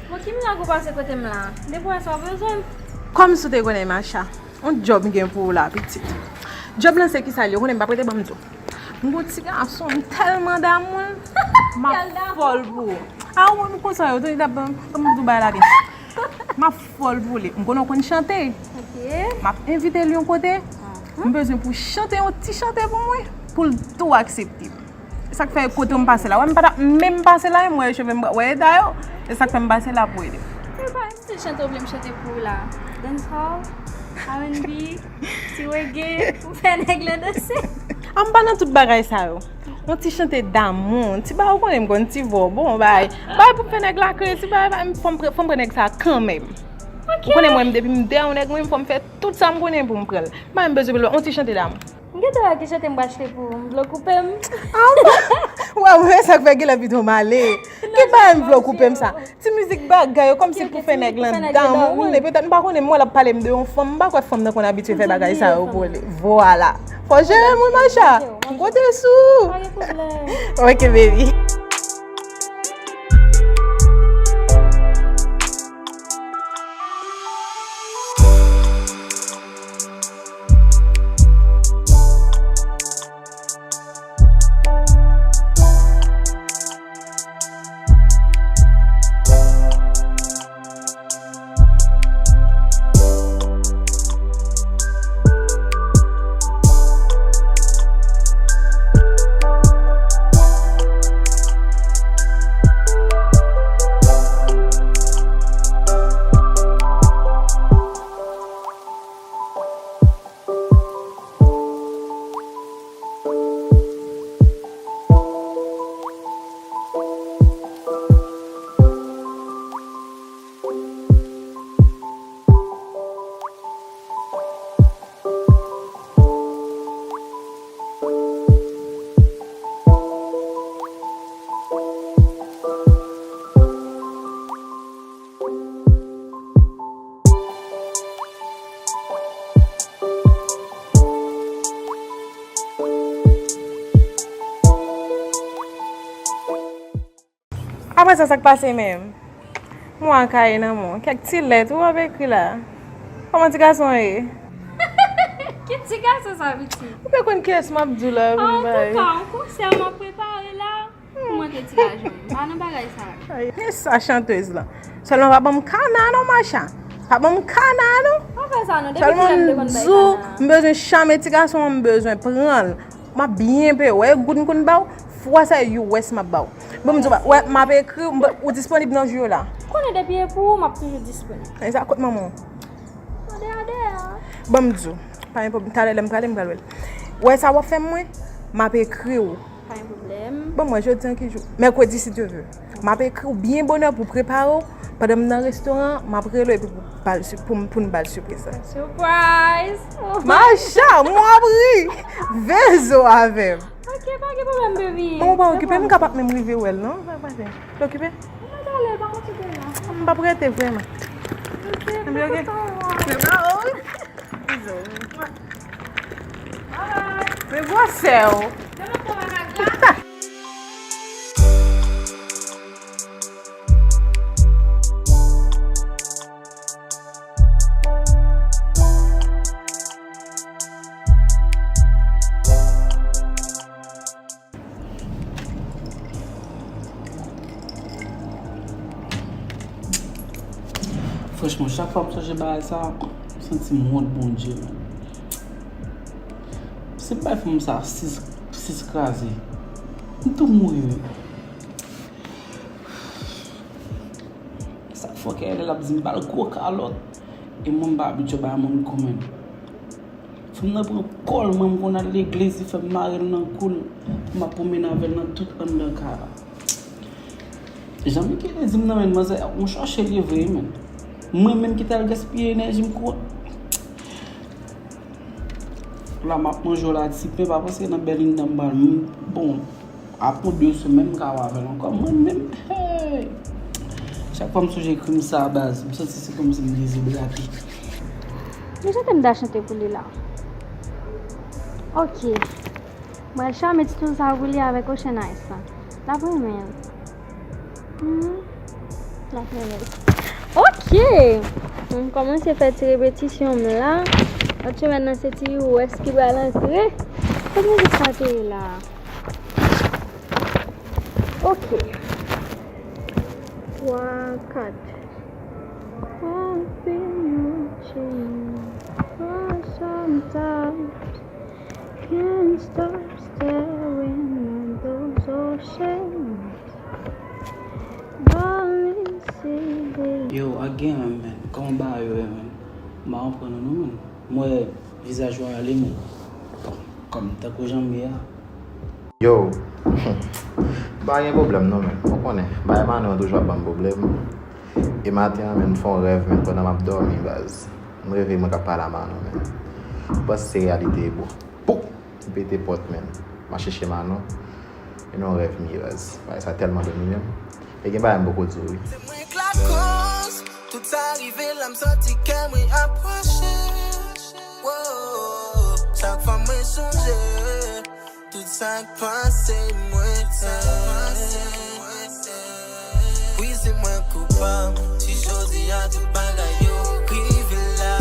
Bon, ki mirak ou pase kote m la? Depi w wè sa w bezwen m. Kòmsi w te konnen, Macha. Yon djòb m gen pou ou la, pitit. Djòb lan se kisa l ye? Ou konnen m p ap rete, ban m di w. M gon ti gason, m tèlman damou l. M ap fòl pou ou. A, ou menm konsa yo, tande, ban m di w bagay la byen. M ap fòl pou li. M konnen w konn chante. M ap envite l yon kote. M bezwen pou w chante yon ti chante pou mwen, pou l tou aksepte. Sa k fè kote m pase la, wè m pa t ap menm pase la, m wè cheve m, wè eta yo. E sa k fè m pase la pou ede. Se pa yon stil chante w vle m chante pou ou la? Dancehall, R and B, ti reggae, pou fè nèg lan danse? A, m pa nan tout bagay sa yo. Yon ti chante damou, yon ti bagay, ou konnen m konn ti vò, bon, bagay. Bagay pou m fè nèg la kriye, ti bagay, bagay, fò m pre-, fò m pran nèg sa kanmenm. Ou konnen mwen, depi m dèyè yon nèg, mwen, fò m fè tout sa m konnen pou m pran l. Bagay m bezwen pou l, yon ti chante damou. M gentan wè ki chante m pral chante pou ou, m vle w koupe m. A bon? Wè, wè, sa k fè genlè pito m ale. Ki bagay m vle w koupe m sa? Ti mizik bagay yo, kòmsi pou fè nèg lan damou, ou konnen, petèt m pa konnen, mwen l ap pale m de yon fanm, m pa kwè fanm nan konn abitye fè bagay sa yo pou li. Vwala. Fò w jere m wi, Macha. M konte sou ou. Pa gen pwoblèm. Ok, baby. Apre sa, sa k pase menm? Mwen ak kaye nan men w. Kèk ti lèt ou ap ekri la. Kòman ti gason an ye? Ki ti gason sa, piti? Ou pa konn kiyès m ap di w la, vin bay. Antouka, yon konsè m ap prepare la. Pou mwen te ti gason, m pa nan bagay sa yo. Ay, men sa chantèz lan. Sèlman pa ban m kana non, Macha. Pa ban m kana non. Pa fè sa non, depi kilè m te konn bay kana? Sèlman m di w, m bezwen chame ti gason an, m bezwen pran l. M ap byen peye w. Wè goud m konn ba w, fwa sa yo wè si m ap ba w. Bon, m di w, wè, m ap ekri w, m, ou disponib nan jou yo la? Konnen depi e pou ou, m ap toujou disponib. E sa, kot manman w? Mande a dèyè a. Ban m di w. Pa gen pwoblèm. Talè lè m prale, m pral wè l. Wè sa w ap fè m mwen? M ap ekri w. Pa gen pwoblèm. Ban m wè jodi an ki jou? Mèkredi, si Dye vle. M ap ekri w byen bonè pou prepare w. Pandan m nan restoran an, m ap rele w epi pou, pou, pou n ba l sipriz la. Surprise! Macha, m ap ri! Vezo avè m. Ok, pa gen pwoblèm, baby. Bon, ou pa okipe, m ka pa menm rive wè l, non? Sa k pase? L okipe? Mwen talè, pa okipe non. M p ap rete vrèman. Ok, m kontan wè w. Se pa ou. Bizou. Bye bye. Men gwosè w. Demen pou bagay la. Franchman, chak fwa m sonje bagay sa, m santi m wont Bondye, menn. Si m bay fanm sa sis, sis kraze, m tou mouri, menn. Sa fòkè lè l ap di m ba l gwo kalòt. E mwen m pa abitye bay moun kou, menn. Fanm nan pran kòl mwen, m konn al legliz, li fè m mare l nan kou l, m ap pwomene avè l nan tout anndan kay la. Jan Mickey te di m nan, menn, manzè, yon chòche l ye vre, menn. Mwen menm ki t al gaspiye enèji m kou. La m ap manje w la, ti pen, pa panse nan Belinda m pral, bon, apre de semèn m ka wè avè l ankò. Mwen menm, hey! Chak fwa m sonje krim sa, baz, m santi se kòmsi m dezidrate. Li chante m da chante pou li la. Ok. Mwen chame ti toul sa pou li avèk Ocean Ice la. L ap renmen l. Hmm. L ap renmen l. Ok! M kòmanse fè ti repetisyon m la. Lòt semèn nan se ti West ki pral antre. Kot mizik sa te ye la? Ok. Twa, kat. I've been watching for some time. Can't stop staring at those oceans. Darling, see the Yo, again, man. Kòman bagay yo ye, man? M pa konprann nou, non, man. M wè vizaj ou ale, men kòm, kòm tankou jan m ye a. Yo, m pa gen pwoblèm non, men ou konnen, bagay Manon an toujou ap ban m pwoblèm. E maten an, men m fè yon rèv, men pandan m ap dòmi, baz. M reve mwen k ap pale a Manon, men. M panse se reyalite, bro. Pou! M pete pòt, men. M al chèche Manon. E nan yon rèv m ye, baz. Bagay sa tèlman domine m. E gen bagay m poko di w, wi. Se mwen k lakoz, tout sa rive la, m santi kè mwen ap pwoche. Wo, chak fwa mwen sonje tout sa k pase mwen te. Wi, se mwen koupab si jodi a tout bagay yo rive la.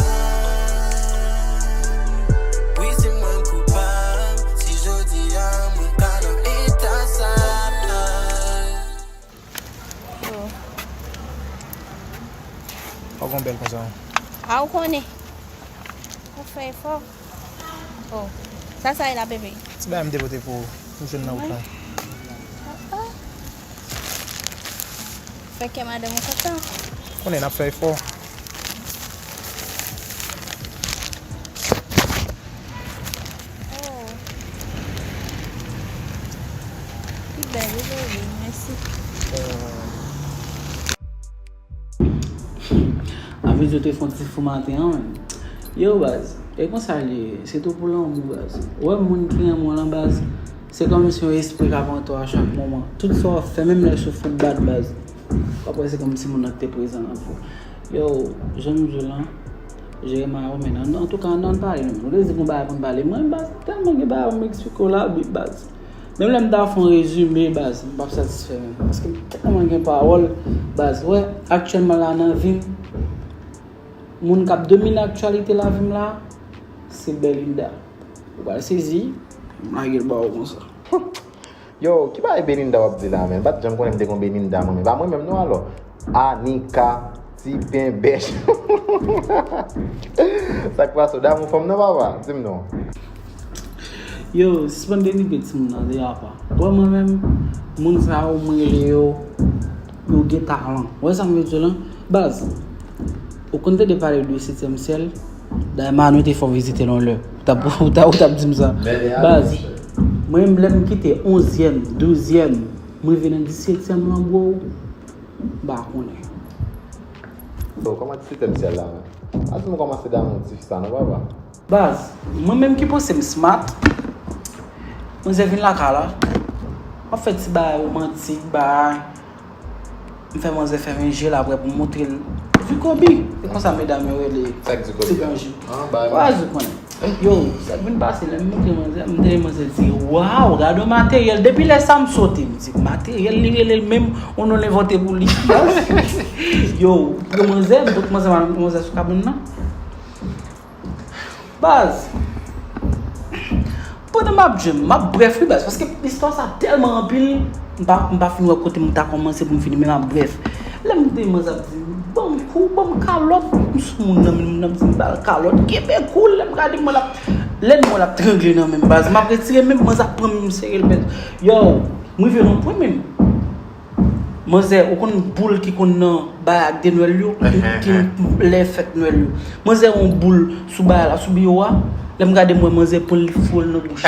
Wi, se mwen koupab si jodi a mwen ka nan eta sa. Yo. Pa gon bèl konsa. A, ou konnen. Ou fè efò. Oh. Sa, sa e la, bebe? Ti bagay m te pote pou ou. M jwenn nan wout lan. Ah, ah. Fè kè madanm ou kontan. Konnen n ap fè efò. Oh. Li bèl, wi, bebe. Mèsi. Anvi di w te fè yon ti fou maten an, menm. Yo, baz, e konsa l ye, se tou pou lanmou, baz. Ou wè moun ki renmen w lan, baz, se kòmsi yon espri k ap antre w a chak moman. Tout sa w ap fè, menm lè sou fout bat, baz, w ap wè se kòmsi moun nan te prezan nan vi w. Yo, jan m di w lan, jere mari w, men an, antouka, ann pale, nou. Nou te di gon bagay pou n pale. Mwen, baz, tèlman gen bagay pou m eksplike w la, wi, baz. Menm lè m ta fè yon rezime, baz, m p ap satisfè menm. Paske m tèlman gen pawòl, baz. Wè, aktyèlman la nan vi m, moun k ap domine aktyalite lavi m la, se Belinda. Ou pral sezi, m lage l ba w konsa. Yo, ki bagay Belinda w ap di la, menm? M pa t janm konnen m te gon Belinda, mwen menm. Pa mwen menm, non, alò. Anika, ti pen bèch. Sa k pase w damou fanm nan, papa? Di m non. Yo, sispann denigre timoun nan, de apa. Bon, mwen menm, moun sa yo, mwen rele yo, yo gen talan. Ou wè sa m vle di w lan? Baz, ou konn tande pale de setyèm syèl? Dayè, Manou te fè w vizite l yon lè. Ou t ap, ou t ap, ou t ap di m sa. Baz, mwen menm, lè m kite onzyèm, douzyèm, m rive nan disetyèm lan, bro, m pa konnen. Yo, kòman disetyèm syèl la, menm? Pa di m ou kòmanse damou tifi sa, non, papa. Baz, mwen menm ki panse m smart, manzè vin lakay la, m ap fè ti bagay womantik, bagay. M fè manzè fèmen je l, apre pou m montre l. Di Kobe! E konsa medam yo rele ti gran je. Waz ou konnen. Yo, sa k vin pase, lè m montre manzè, m tande manzè di, "Waw, gade yon materyèl." Depi lè sa, m sote. M di, "Materyèl li rele l menm, yon non l envante pou li." Yo, m pran manzè, m pote manzè, manzè sou kabann nan. Baz, pandan m ap jwenn, m ap brèf wi baz, paske istwa sa tèlman anpil, m pa, m pa fin wè kote m ta kòmanse pou m fini, men m ap brèf. Lè m tande manzè ap di m, "Ban m kou, ban m kalòt," m sou moun nan, moun nan ap di m, "Ba l kalòt, kenbe kou l," lè m gade mwen l ap, lè mwen l ap trangle nan men m baz, m ap retire men m, manzè ap pran men m sere l bèt. Yo, m rive nan pwen menm. Manzè, ou konn boul ki konn nan bay ak de nwèl yo, ki, ki lè fèt nwèl yo. Manzè wè yon boul sou bay la, sou biwo a. Lè m gade m wè manzè pran l, li foure l nan bouch.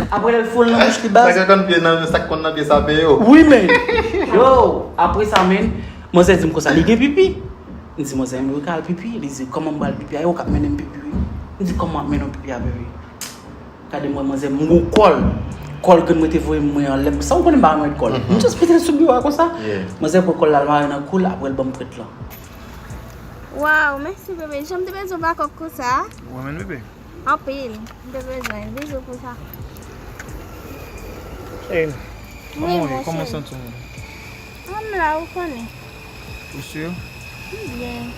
Apre lè l foure l nan bouch li baz. Sa k konn pye nan, sa k konn nan pye sa peye w. Wi, men. Yo, apre sa, men, manzè di m konsa, li gen pipi. M di manzè, men ou ka al pipi? Li di, kòman m pral pipi a? E ou k ap mennen m pipi, wi. M di, "Kòman w ap mennen yon pipi a, bebe?" Gade m wè manzè, m gwo kòl. Kòl grenn mwen te voye mwen anlè. Sa ou konnen m pa renmen kòl. M just mete l sou biwo a konsa. Manzè pran kòl la, l mare nan kou l, apre l ban m prèt lan. Waw, mèsi bebe. Jan m te bezwen w pa kòk konsa. Ou renmen bebe? Anpil. M te bezwen. Bizou pou sa. Cheri, kòman w ye? Kòman w santi w menm? M la, ou konnen. Ou si? M byen.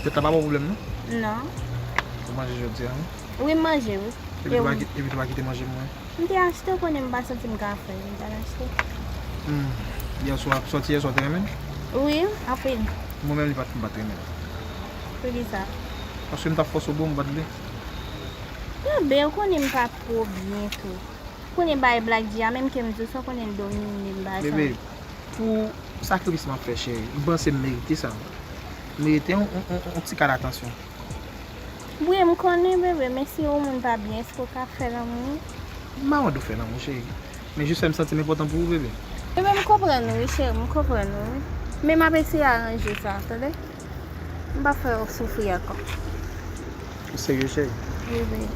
Tèt la pa ba w pwoblèm, non? Non. Ou manje jodi a, non? Wi, m manje, wi. Epi tou pa ki-, epi tou pa kite manje mwen. M te achte, ou konnen m pa santi m ka fè l, m t al achte. Hmm. Yèswa, sòti yèswa, w te renmen l? Wi, anpil. Mwen menm, li pa t, m pa t renmen l. Poukisa? Paske m t ap fòse w ba w, m pa t vle. Bebe, ou konnen m pa twò byen tou. Ou konnen bay Black G a, menm ke m di w sa, ou konnen l domine m bagay sa. Bebe, pou sakrifis m ap fè, cheri, m panse m merite sa. M merite yon, yon, yon, yon ti kad atansyon. Wi, m konnen, bebe, men si yon moun pa byen, èske w ka fè lanmou? M pa mande w fè lanmou, cheri. Men jis fè m santi m enpòtan pou ou, bebe. Bebe, m konprann ou, wi, cheri, m konprann ou, wi. Men m ap eseye aranje sa, tande? M p ap fè w soufri ankò. Ou serye, cheri? Wi, bebe.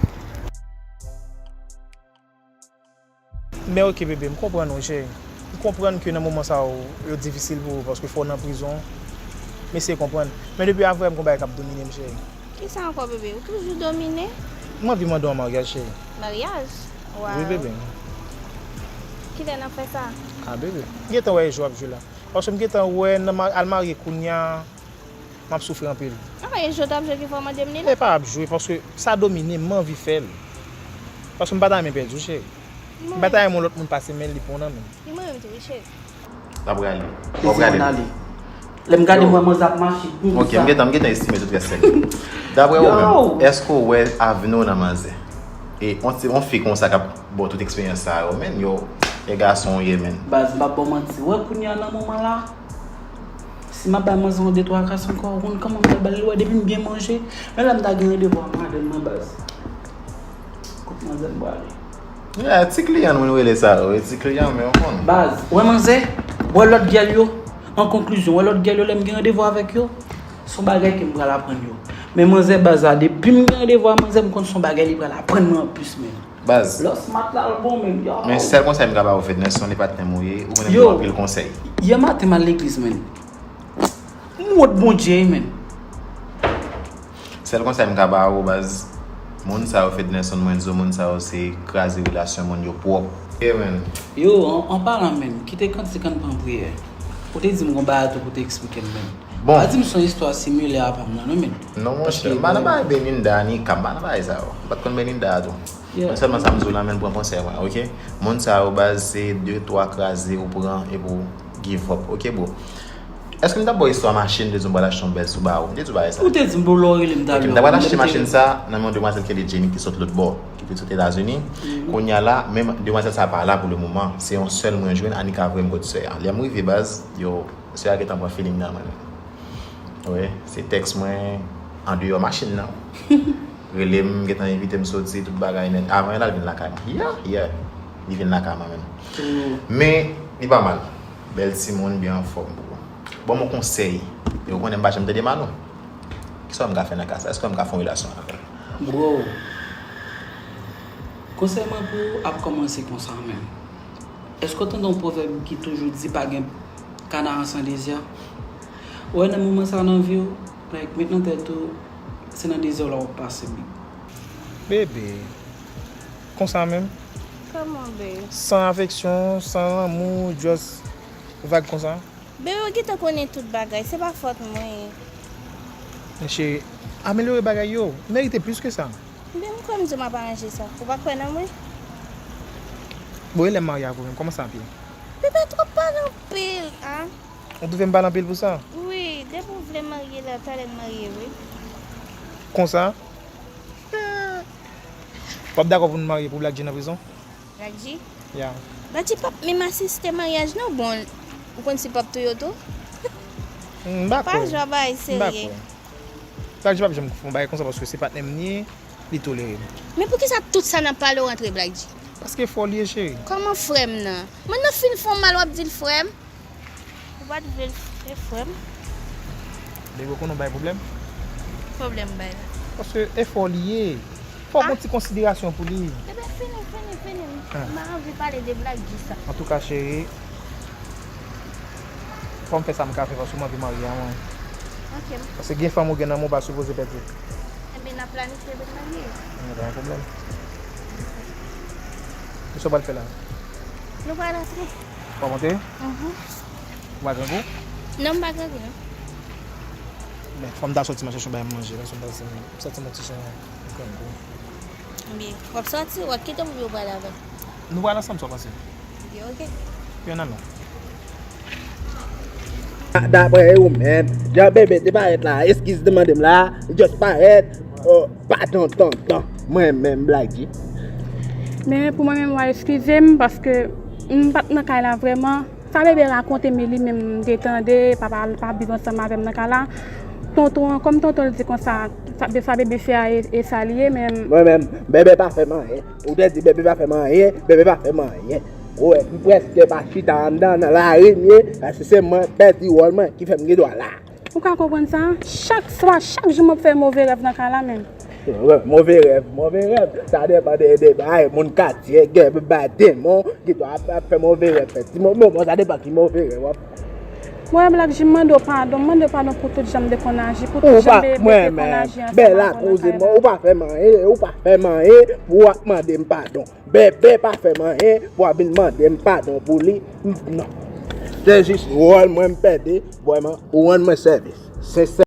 Men oke, bebe, m konprann ou, cheri. M konprann ke nan moman sa yo, yo difisil pou ou, paske fò w nan prizon. M eseye konprann. Men depi avè m, gon bagay k ap domine m, cheri. Kisa ankò, bebe? Ou toujou domine? M anvi mande w an maryaj, cheri. Maryaj? Waw. Wi, bebe. Kilè n ap fè sa? A, bebe. M gentan wè e jwe w ap jwe la. Paske m gentan wè nan ma-, al marye kounye a, m ap soufri anpil. A, e jwe w t ap jwe ki fè w mande m li la? E pa ap jwe, paske sa domine m, m anvi fè l. Paske m pa ta renmen pèdi w, cheri. M pa ta renmen yon lòt moun pase men li pran w nan men m. Li mwen menm tou, wi, cheri. L ap rale. L ap rale. Lè m gade, m wè manzè ap mache. Ok, m gentan, m gentan estime tout rès sèn. Daprè ou menm, èske w wè avni w nan manzè? E on ti, on fi konsa k ap ba w tout eksperyans sa yo, menn, yo, e gason w ye, menn. Baz, m p ap ba w manti. Wè, kounye a nan moman la, si m ap bay manzè yon de twa kas ankò, ou konn kòman m pral ba l, li wè depi m byen manje. Men la m ta gen randevou ak madanm nan, baz. Kot manzè m prale? Yeah, ti kliyan nou rele sa yo, e ti kliyan, men w konn. Baz, wè manzè, wè lòt gèl yo. An konklizyon, wè lòt gèl yo, lè m gen randevou avèk yo, se yon bagay ke m pral aprann yo. Men manzè baz la, depi m gen randevou a manzè, m konn se yon bagay li pral aprann mwen anplis, men. Baz. Lòs mat la, l bon, men, yo. Men sèl konsèy m ka ba w, Fednerson, e patnè m ou ye, ou konnen m ba w anpil konsèy. Yè maten, m al legliz, men. M wont Bondye, men. Sèl konsèy m ka ba ou, baz, moun sa yo, Fednerson, mwen di w, moun sa yo se kraze relasyon moun yo pwòp. Yeah, man. Yo, an, an palan menm, kite kantik an pran priyè. Ou te di m gon bagay tou pou te eksplike m menm. Bon. Pa di m se yon istwa similè a pa m nan, non, men. Non, monchè, m pa nan bagay Belinda, Nika, m pa nan bagay sa yo. M pa t konn Belinda a tou. Yeah. Mwen sèlman sa m di w la, men pran konsèy mwen, ok? Moun sa yo, baz, se de, twa kraze ou pran epi w give up, ok, bro? Èske m t ap ba w istwa machin, m te di w m pral achte yon bèl Subaru? M te di w bagay sa. Ou te di m pou lè w rele m talè. Ok, m ta pral achte machin sa nan men yon demwazèl ki rele Jenny ki sot lòt bò, ki vin sot Etazini. Kounye a la, men demwazèl sa pa la pou le moman. Se yon sèl mwen jwenn, Anika voye m kot sè a. Lè m rive baz, yo, sè a gentan pran feeling nan mwen. Wi, se tèks mwen andeyò machin nan. Rele m, gentan envite m soti, tout bagay nèt. Avan l al vin lakay mwen. Yeah, yeah. Li vin lakay mwen menm. Men, li pa mal. Bèl timoun, byen anfòm, bro. Ban m yon konsèy. E ou konnen m pa janm tande mal, non. Kisa m ka fè nan ka sa? Èske m ka fè yon relasyon avè l? Bro, konsèy mwen pou ou ap kòmanse konsa menm. Èske w tande yon pwovèb ki toujou di pa gen kanaran san dezè? Ou wè nan moman sa nan vi w, like, met nan tèt ou, se nan dezè w la w ap pase, big. Bebe, konsa menm? Kòman, babe? San afeksyon, san lanmou, just vag konsa? Bebe, ou gentan konnen tout bagay, se pa fòt mwen. Men cheri, amelyore bagay yo, ou merite plis ke sa. Bebe, m kwè m di w m ap aranje sa. Ou pa kwè nan mwen? Bon, e lè m marye avè w menm, kòman sa ap ye? Bebe, twòp pale anpil, a. Ou twouve m pale anpil pou sa? Wi, depi w vle marye la, talè n marye, wi. Konsa? W ap dakò pou n marye pou Black G nan prizon? Black G? Ya. Black G p ap menm asiste maryaj, non, bon, ou konn si p ap touye w tou? M pa kwè. Pa jwe bagay serye. M pa kwè. Black G p ap janm fè yon bagay konsa paske se patnè m li ye, li tolere m. Men poukisa tout sa n ap pale w antre Black G? Paske fò l ye, cheri. Kòman frè m nan? Mwen nan fin fè w mal w ap di l frè m? Ou pa t vle l, e frè m. Bebe, ou konnen w bay pwoblèm? Pwoblèm bay la. Paske efò li ye. Fò w gen yon ti konsiderasyon pou li. Bebe, fini, fini, fini. M pa anvi pale de Black G sa. Antouka, cheri, fò m fè sa m ka fè paske m anvi marye a mwen. Ok. Paske gen fanm ou gen nan men w pa sipoze pèdi. Ebyen, n ap planifye pou n marye. Gen pa yon pwoblèm. Kisa w pral fè la? Nou pral antre. W ap monte? Mhm. Ou pa grangou? Non, m pa grangou, non. Men, fò m ta sòti, m al chèche yon bagay manje, paske m santi, m santi m ti jan grangou. Ebyen, w ap sòti, w ap kite m oubyen w pral avè m? Nou pral ansanm, sa w panse? Ebyen, ok. Yon nan nou. Daprè ou menm, jan bebe te parèt la, eskiz te mande m la, just parèt, oh, padon tonton, mwen menm Black G. Men pou mwen menm, w a eskize m paske m pa t nan kay la vrèman. Sa bebe rakonte, men li menm m te tande, papa l pa viv ansanm avè m nan kay la. Tonton an, kòm tonton l di konsa, sa, sa bebe fè a e, e sa l ye, men Mwen menm, bebe pa fè m anyen. Ou te di bebe pa fè m anyen, bebe pa fè m anyen. Ou wè, m prèske pa chita anndan, nan lari m ye, paske se mwen pèdi wòl mwen ki fè m gen dwa la. Ou ka konprann sa? Chak swa, chak jou m ap fè move rèv nan kay la menm. Move rèv, move rèv. Sa depann de, de bagay, moun katye, gen bay demon, ki dwa ap, ap fè move rèv, fè ti mo-, mo-, mo-, sa depann ki move rèv w ap. Mwen, Black G, m mande w padon, m mande w padon pou tout jan m te konn aji, pou tout Ou jan pa, bebe mwen te konn menm, aji bèl ansanm avè w nan akoze kay mwen, la. Ou pa fè m anyen, ou pa fè m anyen, pou w ap mande m padon. Bebe pa fè m anyen, pou w ap vin mande m padon pou li. M, non. Se jis wòl mwen m pèdi, vrèman, ou rann mwen sèvis. Sensè.